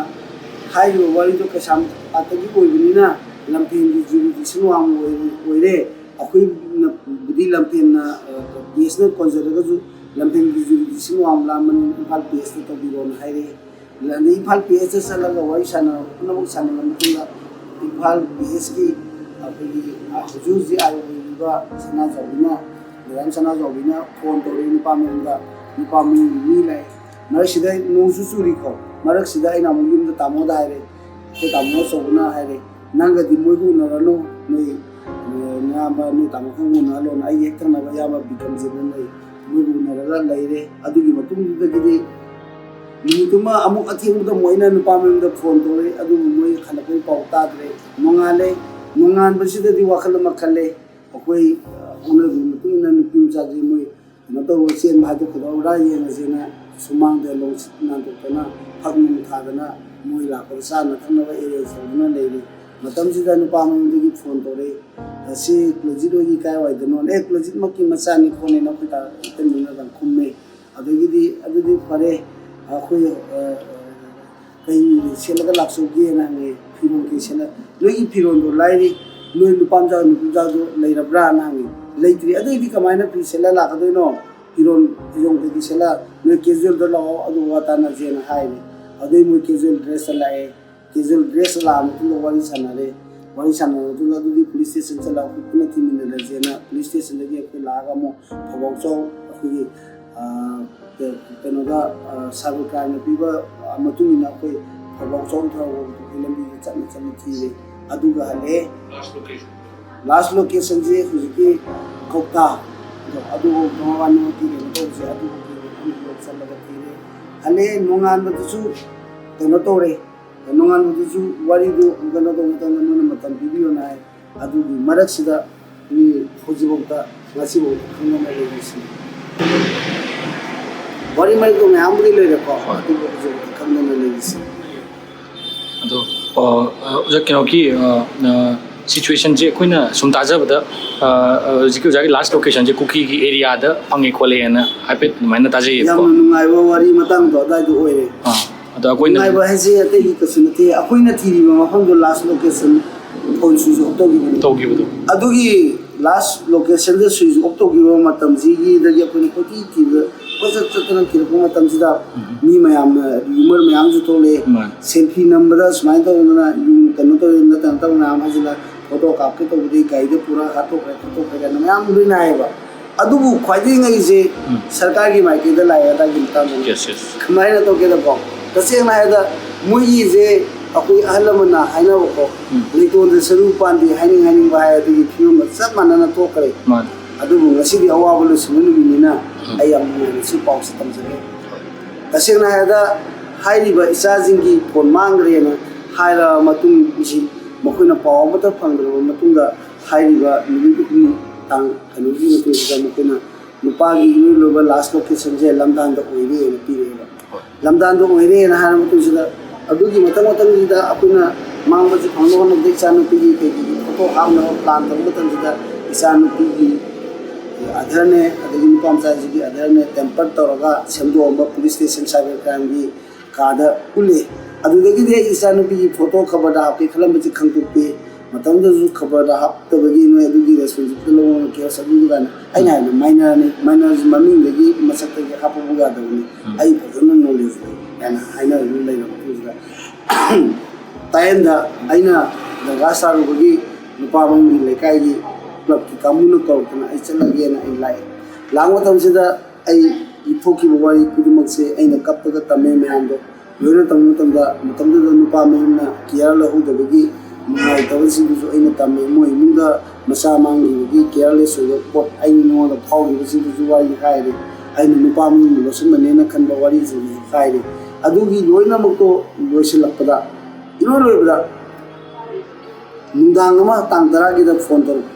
ꯍꯥꯏꯔꯤꯕ ꯋꯥꯔꯤꯗꯣ ꯀꯩꯁꯥꯝꯄꯥꯠꯇꯒꯤ ꯑꯣꯏꯕꯅꯤꯅ ꯂꯝꯐꯦꯟꯒꯤ jurisdiction ꯋꯥꯡꯃ ꯑꯣꯏ-, ꯑꯣꯏꯔꯦ꯫ ꯑꯩꯈꯣꯏꯅꯕꯨꯗꯤ ꯂꯝꯐꯦꯟꯅ, ꯑ, ꯄꯤ ꯑꯦꯁꯅ ꯀꯣꯟꯖꯔꯒꯁꯨ ꯂꯝꯐꯦꯟꯒꯤ jurisdiction ꯋꯥꯡꯃ ꯂꯥꯛꯑꯝꯕꯅꯤꯅ ꯏꯝꯐꯥꯜ ꯄꯤ ꯑꯦꯁꯇ ꯇꯧꯕꯤꯔꯣꯅ ꯍꯥꯏꯔꯛꯑꯦ꯫ ꯑꯗꯩ ꯏꯝꯐꯥꯜ ꯄꯤ ꯑꯦꯁꯇ ꯆꯠꯂꯒ ꯋꯥꯔꯤ ꯁꯥꯟꯅꯔꯕ ꯄꯨꯝꯅꯃꯛ ꯁꯥꯟꯅꯔꯕ ꯃꯇꯨꯡꯗ ꯏꯝꯐꯥꯜ ꯄꯤ ꯑꯦꯁꯀꯤ ꯑꯩꯈꯣꯏꯒꯤ ꯍꯧꯖꯤꯛ ꯍꯧꯖꯤꯛ ꯑꯥꯏ ꯑꯣ ꯑꯣꯏꯔꯤꯕ ꯁꯅꯥꯖꯥꯎꯕꯤꯅ, ꯃꯦꯗꯥꯝ ꯁꯅꯥꯖꯥꯎꯕꯤꯅ ꯐꯣꯟ ꯇꯧꯔꯛꯑꯦ ꯅꯨꯄꯥ ꯃꯌꯨꯝꯗ, ꯅꯨꯄꯥ ꯃꯌꯨꯝꯒꯤ ꯃꯤ ꯂꯥꯛꯑꯦ꯫ ꯃꯔꯛꯁꯤꯗ ꯅꯣꯡꯁꯨ ꯆꯨꯔꯤꯀꯣ, ꯃꯔꯛꯁꯤꯗ ꯑꯩꯅ ꯑꯃꯨꯛ ꯌꯨꯝꯗ ꯇꯥꯃꯣꯗ ꯍꯥꯏꯔꯦ, ꯑꯩꯈꯣꯏ ꯇꯥꯃꯣ ꯑꯆꯧꯕꯅ ꯍꯥꯏꯔꯦ, "ꯅꯪꯒꯗꯤ ꯃꯣꯏꯒ ꯎꯅꯔꯅꯨ, ꯅꯣꯏ, ꯑ, ꯅꯌꯥꯝꯕ ꯅꯣꯏ ꯇꯥꯃꯣ ꯈꯪꯒ ꯎꯅꯍꯜꯂꯣꯅ" ꯑꯩꯒꯤ ꯍꯦꯛ ꯊꯪꯅꯕ ꯏꯌꯥꯝꯕ ꯕꯤꯀ꯭ꯔꯝꯖꯤꯠꯅ ꯂꯩ, ꯃꯣꯏꯒ ꯎꯅꯔꯒ ꯂꯩꯔꯦ꯫ ꯑꯗꯨꯒꯤ ꯃꯇꯨꯡꯗꯨꯗꯒꯤꯗꯤ ꯅꯨꯃꯤꯠꯇꯨꯃ ꯑꯃꯨꯛ ꯑꯊꯦꯡꯕꯗ ꯑꯃꯨꯛ ꯑꯩꯅ ꯅꯨꯄꯥ ꯃꯌꯨꯝꯗ ꯐꯣꯟ ꯇꯧꯔꯦ, ꯑꯗꯨꯕꯨ ꯃꯣꯏ ꯍꯜꯂꯛꯄꯒꯤ ꯄꯥꯎ ꯇꯥꯗ꯭ꯔꯦ꯫ ꯅꯣꯡꯉꯥꯜꯂꯦ꯫ ꯅꯣꯡꯉꯥꯟꯕꯁꯤꯗꯗꯤ ꯋꯥꯈꯜ ꯑꯃ ꯈꯜꯂꯦ, ꯑꯩꯈꯣꯏ, ꯑ, ꯍꯧꯅꯕꯤꯒꯤ ꯃꯇꯨꯡ ꯏꯟꯅ ꯅꯨꯄꯤ ꯃꯆꯥꯁꯦ ꯃꯣꯏ ꯀꯩꯅꯣ ꯇꯧꯔ ꯆꯦꯟꯕ ꯍꯥꯏꯗꯣ ꯀꯩꯗꯧꯔꯕ꯭ꯔꯥ ꯌꯦꯡꯉꯁꯦꯅ ꯁꯨꯃꯥꯡꯗ ꯂꯣꯡꯁꯤꯠ ꯅꯥꯟꯊꯣꯛꯇꯅ ꯐꯛ ꯅꯨꯡ ꯊꯥꯗꯅ ꯃꯣꯏ ꯂꯥꯛꯄꯗ ꯆꯥꯅ ꯊꯛꯅꯕ arrange ꯇꯧꯗꯨꯅ ꯂꯩꯔꯤ꯫ ꯃꯇꯝꯁꯤꯗ ꯅꯨꯄꯥ ꯃꯌꯨꯝꯗꯒꯤ ꯐꯣꯟ ꯇꯧꯔꯛꯏ, "ꯑꯁꯤ ꯀꯨꯂꯖꯤꯠ ꯍꯣꯏꯒꯤ ꯀꯥꯏꯋꯥꯏꯗꯅꯣ?" "ꯑꯦ, ꯀꯨꯂꯖꯤꯠꯃꯛꯀꯤ ꯃꯆꯥꯅꯤ ꯈꯣꯠꯅꯤꯅ" ꯑꯩꯈꯣꯏ ꯇꯥ-, ꯏꯇꯩꯃꯅ ꯑꯗꯨꯝ ꯈꯨꯝꯃꯦ꯫ ꯑꯗꯒꯤꯗꯤ, "ꯑꯗꯨꯗꯤ ꯐꯔꯦ, ꯑꯩꯈꯣꯏ, ꯑ, ꯀꯩ ꯁꯦꯠꯂꯒ ꯂꯥꯛꯆꯧꯒꯦꯅ?" ꯍꯪꯉꯦ꯫ "ꯐꯤꯔꯣꯜ ꯀꯩ ꯁꯦꯠꯂ-, ꯅꯣꯏꯒꯤ ꯐꯤꯔꯣꯜꯗꯣ ꯂꯥꯏꯔꯤ, ꯅꯣꯏ ꯅꯨꯄꯥ ꯃꯆꯥ ꯅꯨꯄꯤ ꯃꯆꯥꯗꯣ ꯂꯩꯔꯕ꯭ꯔꯥꯅ?" ꯍꯪꯉꯦ꯫ "ꯂꯩꯇ꯭ꯔꯤ꯫" "ꯑꯗꯨꯏꯗꯤ ꯀꯃꯥꯏꯅ ꯐꯤ ꯁꯦꯠꯂ ꯂꯥꯛꯀꯗꯣꯏꯅꯣ? ꯐꯤꯔꯣꯜ ꯐꯤꯖꯣꯜ ꯀꯩꯀꯩ ꯁꯦꯠꯂ ꯅꯣꯏ casualꯗ ꯂꯥꯛꯑꯣ, ꯑꯗꯨꯒ ꯋꯥ ꯇꯥꯅꯁꯦꯅ" ꯍꯥꯏꯔꯦ꯫ ꯑꯗꯨꯏ ꯃꯣꯏ casual dressꯇ ꯂꯥꯛꯑꯦ꯫ Casual dressꯇ ꯂꯥꯛꯑ ꯃꯇꯨꯡꯗ ꯋꯥꯔꯤ ꯁꯥꯟꯅꯔꯦ꯫ ꯋꯥꯔꯤ ꯁꯥꯟꯅꯔ ꯃꯇꯨꯡꯗ, "ꯑꯗꯨꯗꯤ police station ꯆꯠꯂꯒ ꯑꯩꯈꯣꯏ ꯄꯨꯟꯅ ꯊꯤꯃꯤꯟꯅꯔꯁꯦꯅ" police stationꯗꯒꯤ ꯑꯩꯈꯣꯏ ꯂꯥꯛꯑꯒ ꯑꯃꯨꯛ ꯐꯧꯕꯥꯛꯆꯥꯎ ꯑꯩꯈꯣꯏꯒꯤ, ꯑ, ꯀ-, ꯀꯩꯅꯣꯗ, ꯑ, cyber crimeꯅ ꯄꯤꯕ, ꯑ, ꯃꯇꯨꯡ ꯏꯟꯅ ꯑꯩꯈꯣꯏ ꯐꯧꯕꯥꯛꯆꯥꯎ ꯊꯧꯕ ꯑꯩꯈꯣꯏ ꯂꯝꯕꯤꯗ ꯆꯠꯅ ꯆꯠꯅ ꯊꯤꯔꯦ꯫ ꯑꯗꯨꯒ ꯍꯜꯂꯛꯑꯦ꯫ ꯂꯥꯁ ꯂꯣꯀꯦꯁꯟꯁꯦ ꯍꯧꯖꯤꯛꯀꯤ ꯀꯧꯇꯥ, ꯑꯗꯣ ꯑꯗꯨꯐꯥꯎ ꯃꯕꯥꯅꯤꯃꯛꯀꯤ ꯀꯩꯅꯣ ꯇꯧꯕꯁꯦ ꯑꯗꯨꯐꯥꯎ ꯆꯠꯂꯒ ꯊꯤꯔꯦ꯫ ꯍꯜꯂꯛꯑꯦ, ꯅꯣꯡꯉꯥꯟꯕꯗꯨꯁꯨ ꯀꯩꯅꯣ ꯇꯧꯔꯦ, ꯅꯣꯡꯉꯥꯟꯕꯗꯨꯁꯨ ꯋꯥꯔꯤꯗꯨ ꯀꯩꯅꯣ ꯇꯧꯕ ꯃꯇꯝꯗ ꯃꯣꯏꯅ ꯃꯇꯝ ꯄꯤꯕꯤꯌꯣꯅ ꯍꯥꯏ꯫ ꯑꯗꯨꯒꯤ ꯃꯔꯛꯁꯤꯗ ꯃꯤ ꯍꯧꯖꯤꯛꯐꯥꯎꯗ, ꯉꯁꯤꯐꯥꯎꯗ ꯈꯪꯗꯅ ꯂꯩꯔꯤꯁꯤꯅꯤ꯫ ꯋꯥꯔꯤ ꯃꯔꯛꯇ ꯃꯌꯥꯝꯕꯨꯗꯤ ꯂꯩꯔꯦꯀꯣ, ꯍꯣꯏ꯫ ꯑꯗꯨꯕꯨ ꯍꯧꯖꯤꯛꯐꯥꯎꯗ ꯈꯪꯗꯅ ꯂꯩꯔꯤꯁꯤꯅꯤ꯫ ꯑꯗꯣ ꯑꯣ, ꯑ, ꯑꯣꯖꯥ, ꯀꯩꯅꯣꯒꯤ, ꯑ, ꯑ, ꯁꯤꯆꯨꯋꯦꯁꯟꯁꯦ ꯑꯩꯈꯣꯏꯅ ꯁꯨꯝ ꯇꯥꯖꯕꯗ, ꯑ, ꯑ, ꯍꯧꯖꯤꯛꯀꯤ ꯑꯣꯖꯥꯒꯤ ꯂꯥꯁ ꯂꯣꯀꯦꯁꯟꯁꯦ ꯀꯨꯀꯤꯒꯤ ꯑꯦꯔꯤꯌꯥꯗ ꯐꯪꯉꯦ ꯈꯣꯠꯂꯦꯅ ꯍꯥꯏꯐꯦꯠ ꯑꯗꯨꯃꯥꯏꯅ ꯇꯥꯖꯩꯌꯦꯕꯀꯣ꯫ ꯌꯥꯝꯅ ꯅꯨꯡꯉꯥꯏꯕ ꯋꯥꯔꯤ ꯃꯇꯥꯡꯗꯣ ꯑꯗꯥꯏꯗ ꯑꯣꯏꯔꯦ꯫ ꯑꯥ, ꯑꯗꯣ ꯑꯩꯈꯣꯏꯅ ꯅꯨꯡꯉꯥꯏꯕ ꯍꯥꯏꯁꯦ ꯑꯇꯩꯒꯤ ꯀꯩꯁꯨ ꯅꯠꯇꯦ, ꯑꯩꯈꯣꯏꯅ ꯊꯤꯔꯤꯕ ꯃꯐꯝꯗꯣ ꯂꯥꯁ ꯂꯣꯀꯦꯁꯟ ꯐꯣꯟ ꯁ꯭ꯋꯤꯆ ꯑꯣꯐ ꯇꯧꯈꯤꯕꯅꯤ꯫ ꯇꯧꯈꯤꯕꯗꯣ꯫ ꯑꯗꯨꯒꯤ ꯂꯥꯁ ꯂꯣꯀꯦꯁꯟꯗ ꯁ꯭ꯋꯤꯆ ꯑꯣꯐ ꯇꯧꯈꯤꯕ ꯃꯇꯝꯁꯤꯒꯤꯗꯒꯤ ꯑꯩꯈꯣꯏꯅ ꯀꯣꯏꯊꯤ ꯊꯤꯕ, ꯀꯣꯏꯆꯠ ꯆꯠꯇꯅ ꯊꯤꯔꯛꯄ ꯃꯇꯝꯁꯤꯗ ꯃꯤ ꯃꯌꯥꯝꯅ ꯔꯤꯌꯨꯃꯔ ꯃꯌꯥꯝꯁꯨ ꯊꯣꯛꯂꯛꯑꯦ꯫ ꯃꯥꯅꯦ꯫ ꯁꯦꯜꯐꯤ ꯅꯝꯕꯗ ꯁꯨꯃꯥꯏꯅ ꯇꯧꯗꯅ ꯌꯨꯝ ꯀꯩꯅꯣ ꯇꯧꯔꯦ, ꯅꯠꯇꯅ ꯇꯧꯗꯅ ꯃꯌꯥꯝ ꯍꯥꯏꯁꯤꯅ ꯐꯣꯇꯣ ꯀꯥꯞꯀꯦ ꯇꯧꯕꯗꯤ ꯒꯥꯔꯤꯗ ꯄꯨꯔ ꯍꯥꯠꯇꯣꯛꯈ꯭ꯔꯦ ꯈꯣꯠꯇꯣꯛꯈ꯭ꯔꯦ ꯀꯥꯏꯅ ꯃꯌꯥꯝ ꯂꯣꯏ ꯅꯥꯏꯌꯦꯕ꯫ ꯑꯗꯨꯕꯨ ꯈ꯭ꯋꯥꯏꯗꯒꯤ ꯉꯛꯏꯁꯦ ꯎꯝ꯫ ꯁꯔꯀꯥꯔꯒꯤ ꯃꯥꯏꯀꯩꯗ ꯂꯥꯛꯑꯦ ꯑꯗꯥꯒꯤ ꯃꯇꯥꯡꯗ꯫ Yes, yes. ꯀꯃꯥꯏꯅ ꯇꯧꯒꯦꯗꯀꯣ, ꯇꯁꯦꯡꯅ ꯍꯥꯏꯔꯕꯗ ꯃꯣꯏꯒꯤꯁꯦ ꯑꯩꯈꯣꯏ ꯑꯍꯜ ꯂꯃꯟꯅ ꯍꯥꯏꯅꯕꯀꯣ, ꯎꯝ꯫ ꯂꯩꯇꯣꯟꯗ ꯁꯔꯨ ꯄꯥꯟꯗꯦ ꯍꯥꯏꯅꯤꯡ ꯍꯥꯏꯅꯤꯡꯕ ꯍꯥꯏ ꯑꯗꯨꯒꯤ ꯐꯤꯕꯝꯒ ꯆꯞ ꯃꯥꯟꯅꯅ ꯊꯣꯛꯈ꯭ꯔꯦ꯫ ꯃꯥꯅꯦ꯫ ꯑꯗꯨꯕꯨ ꯉꯁꯤꯗꯤ ꯑꯋꯥꯕ ꯂꯣꯏꯁꯤꯟꯕ ꯅꯨꯃꯤꯠꯅꯤꯅ ꯎꯝ꯫ ꯑꯩ ꯌꯥꯝ ꯅꯨꯡꯉꯥꯏꯅ ꯁꯤ ꯄꯥꯎꯁꯤ ꯇꯝꯖꯒꯦ꯫ ꯇꯁꯦꯡꯅ ꯍꯥꯏꯔꯕꯗ ꯍꯥꯏꯔꯤꯕ ꯏꯆꯥꯁꯤꯡꯒꯤ ꯐꯣꯟ ꯃꯥꯡꯈ꯭ꯔꯦꯅ ꯍꯥꯏꯔꯕ ꯃꯇꯨꯡꯁꯤ ꯃꯈꯣꯏꯅ ꯄꯥꯎ ꯑꯃꯠꯇ ꯐꯪꯗ꯭ꯔꯕ ꯃꯇꯨꯡꯗ ꯍꯥꯏꯔꯤꯕ ꯅꯨꯃꯤꯠ ꯑꯍꯨꯝꯅꯤ ꯇꯥꯡ ꯀꯩꯅꯣꯒꯤ ꯃꯇꯨꯡꯁꯤꯗ ꯃꯈꯣꯏꯅ ꯅꯨꯄꯥꯒꯤ ꯏꯔꯣꯏ ꯂꯣꯏꯕ ꯂꯥꯁ ꯂꯣꯀꯦꯁꯟꯁꯦ ꯂꯝꯗꯥꯟꯗ ꯑꯣꯏꯔꯦꯅ ꯄꯤꯔꯛꯑꯦꯕ꯫ ꯍꯣꯏ꯫ ꯂꯝꯗꯥꯟꯗ ꯑꯣꯏꯔꯦꯅ ꯍꯥꯏꯔꯕ ꯃꯇꯨꯡꯁꯤꯗ ꯑꯗꯨꯒꯤ ꯃꯊꯪ ꯃꯊꯪꯁꯤꯗ ꯑꯩꯈꯣꯏꯅ ꯃꯥꯡꯕꯁꯤ ꯐꯪꯅꯕ ꯍꯣꯠꯅꯕꯗ ꯏꯆꯥꯅꯨꯄꯤꯒꯤ ꯀꯩꯒꯤ ꯐꯣꯇꯣ ꯍꯥꯞꯅꯕ ꯄ꯭ꯂꯥꯟ ꯇꯧꯕ ꯃꯇꯝꯁꯤꯗ ꯏꯆꯥꯅꯨꯄꯤꯒꯤ ꯑꯙꯔꯅꯦ, ꯑꯗꯒꯤ ꯅꯨꯄꯥ ꯃꯆꯥꯁꯤꯒꯤ ꯑꯙꯔꯅꯦ ꯇꯦꯝꯄꯔ ꯇꯧꯔꯒ ꯁꯦꯝꯗꯣꯛꯑꯝꯕ ꯄꯨꯂꯤꯁ ꯁ꯭ꯇꯦꯁꯟ ꯁꯥꯏꯕꯔ ꯀ꯭ꯔꯥꯏꯝꯒꯤ ꯀꯥꯗ ꯎꯠꯂꯦ꯫ ꯑꯗꯨꯗꯒꯤꯗꯤ ꯑꯩ ꯏꯆꯥꯅꯨꯄꯤꯒꯤ ꯐꯣꯇꯣ ꯈꯕꯔꯗ ꯍꯥꯞꯀꯦ ꯈꯜꯂꯝꯕꯁꯤ ꯈꯪꯗꯣꯛꯄꯤ꯫ ꯃꯇꯝꯗꯨꯗꯁꯨ ꯈꯕꯔꯗ ꯍꯥꯞꯇꯕꯒꯤ ꯅꯣꯏ ꯑꯗꯨꯒꯤ ꯔꯦꯁꯄꯣꯟꯁꯤꯕꯤꯂꯤꯇꯤ ꯂꯧꯕ ꯉꯝꯈꯤꯔꯣꯏ꯫ ꯑꯗꯨꯗꯨ ꯀꯥꯏꯅ ꯑꯩꯅ ꯍꯥꯏꯕ ꯃꯥꯏꯅꯔꯅꯤ, ꯃꯥꯏꯅꯔꯁꯤ ꯃꯃꯤꯡꯗꯒꯤ ꯃꯁꯛꯇꯒꯤ ꯍꯥꯞꯄꯕꯨ ꯌꯥꯗꯕꯅꯤ꯫ ꯎꯝ꯫ ꯑꯩ ꯐꯖꯅ ꯅꯣꯂꯦꯖ ꯂꯩ ꯍꯥꯏꯅ ꯍꯥꯏꯅꯔꯒ ꯂꯩꯔꯕ ꯃꯇꯨꯡꯁꯤꯗ ꯇꯥꯏꯌꯦꯟꯗ ꯑꯩꯅ ꯗꯔꯀꯥꯔ ꯁꯥꯔꯨꯕꯒꯤ ꯅꯨꯄꯥ ꯃꯌꯨꯝꯒꯤ ꯂꯩꯀꯥꯏꯒꯤ ꯀ꯭ꯂꯕꯀꯤ ꯀꯥꯡꯕꯨꯅ ꯀꯧꯔꯛꯇꯅ ꯑꯩ ꯆꯠꯂꯒꯦꯅ ꯑꯩ ꯂꯥꯛꯑꯦ꯫ ꯂꯥꯛꯄ ꯃꯇꯝꯁꯤꯗ ꯑꯩ ꯊꯣꯛꯈꯤꯕ ꯋꯥꯔꯤ ꯈꯨꯗꯤꯡꯃꯛꯁꯦ ꯑꯩꯅ ꯀꯞꯄꯒ ꯇꯝꯃꯦ ꯃꯌꯥꯝꯗꯣ꯫ ꯂꯣꯏꯅ ꯇꯝꯕ ꯃꯇꯝꯗ ꯃꯇꯝꯗꯨꯗ ꯅꯨꯄꯥ ꯃꯌꯨꯝꯅ ꯀꯤꯌꯥꯔ ꯂꯧꯍꯧꯗꯕꯒꯤ ꯅꯨꯡꯉꯥꯏꯇꯕꯁꯤꯡꯗꯨꯁꯨ ꯑꯩꯅ ꯇꯝꯃꯦ꯫ ꯃꯣꯏ ꯏꯃꯨꯡꯗ ꯃꯆꯥ ꯃꯥꯡꯈꯤꯕꯒꯤ ꯀꯦꯌꯔꯂꯦꯁ ꯑꯣꯏꯕ ꯄꯣꯠ ꯑꯩꯅ ꯅꯉꯣꯟꯗ ꯐꯥꯎꯈꯤꯕꯁꯤꯡꯗꯨꯁꯨ ꯋꯥꯔꯤ ꯍꯥꯏꯔꯦ꯫ ꯑꯩꯅ ꯅꯨꯄꯥ ꯃꯌꯨꯝꯗ ꯂꯣꯠꯁꯤꯟꯕꯅꯦꯅ ꯈꯟꯕ ꯋꯥꯔꯤꯁꯤꯡꯗꯨꯁꯨ ꯍꯥꯏꯔꯦ꯫ ꯑꯗꯨꯒꯤ ꯂꯣꯏꯅꯃꯛꯇꯣ ꯂꯣꯏꯁꯤꯜꯂꯛꯄꯗ, ꯏꯔꯣꯏ ꯂꯣꯏꯕꯗ ꯅꯨꯡꯗꯥꯡ ꯑꯃ ꯇꯥꯡ ꯇꯔꯥꯒꯤꯗ ꯐꯣꯟ ꯇꯧꯔꯛꯄ꯫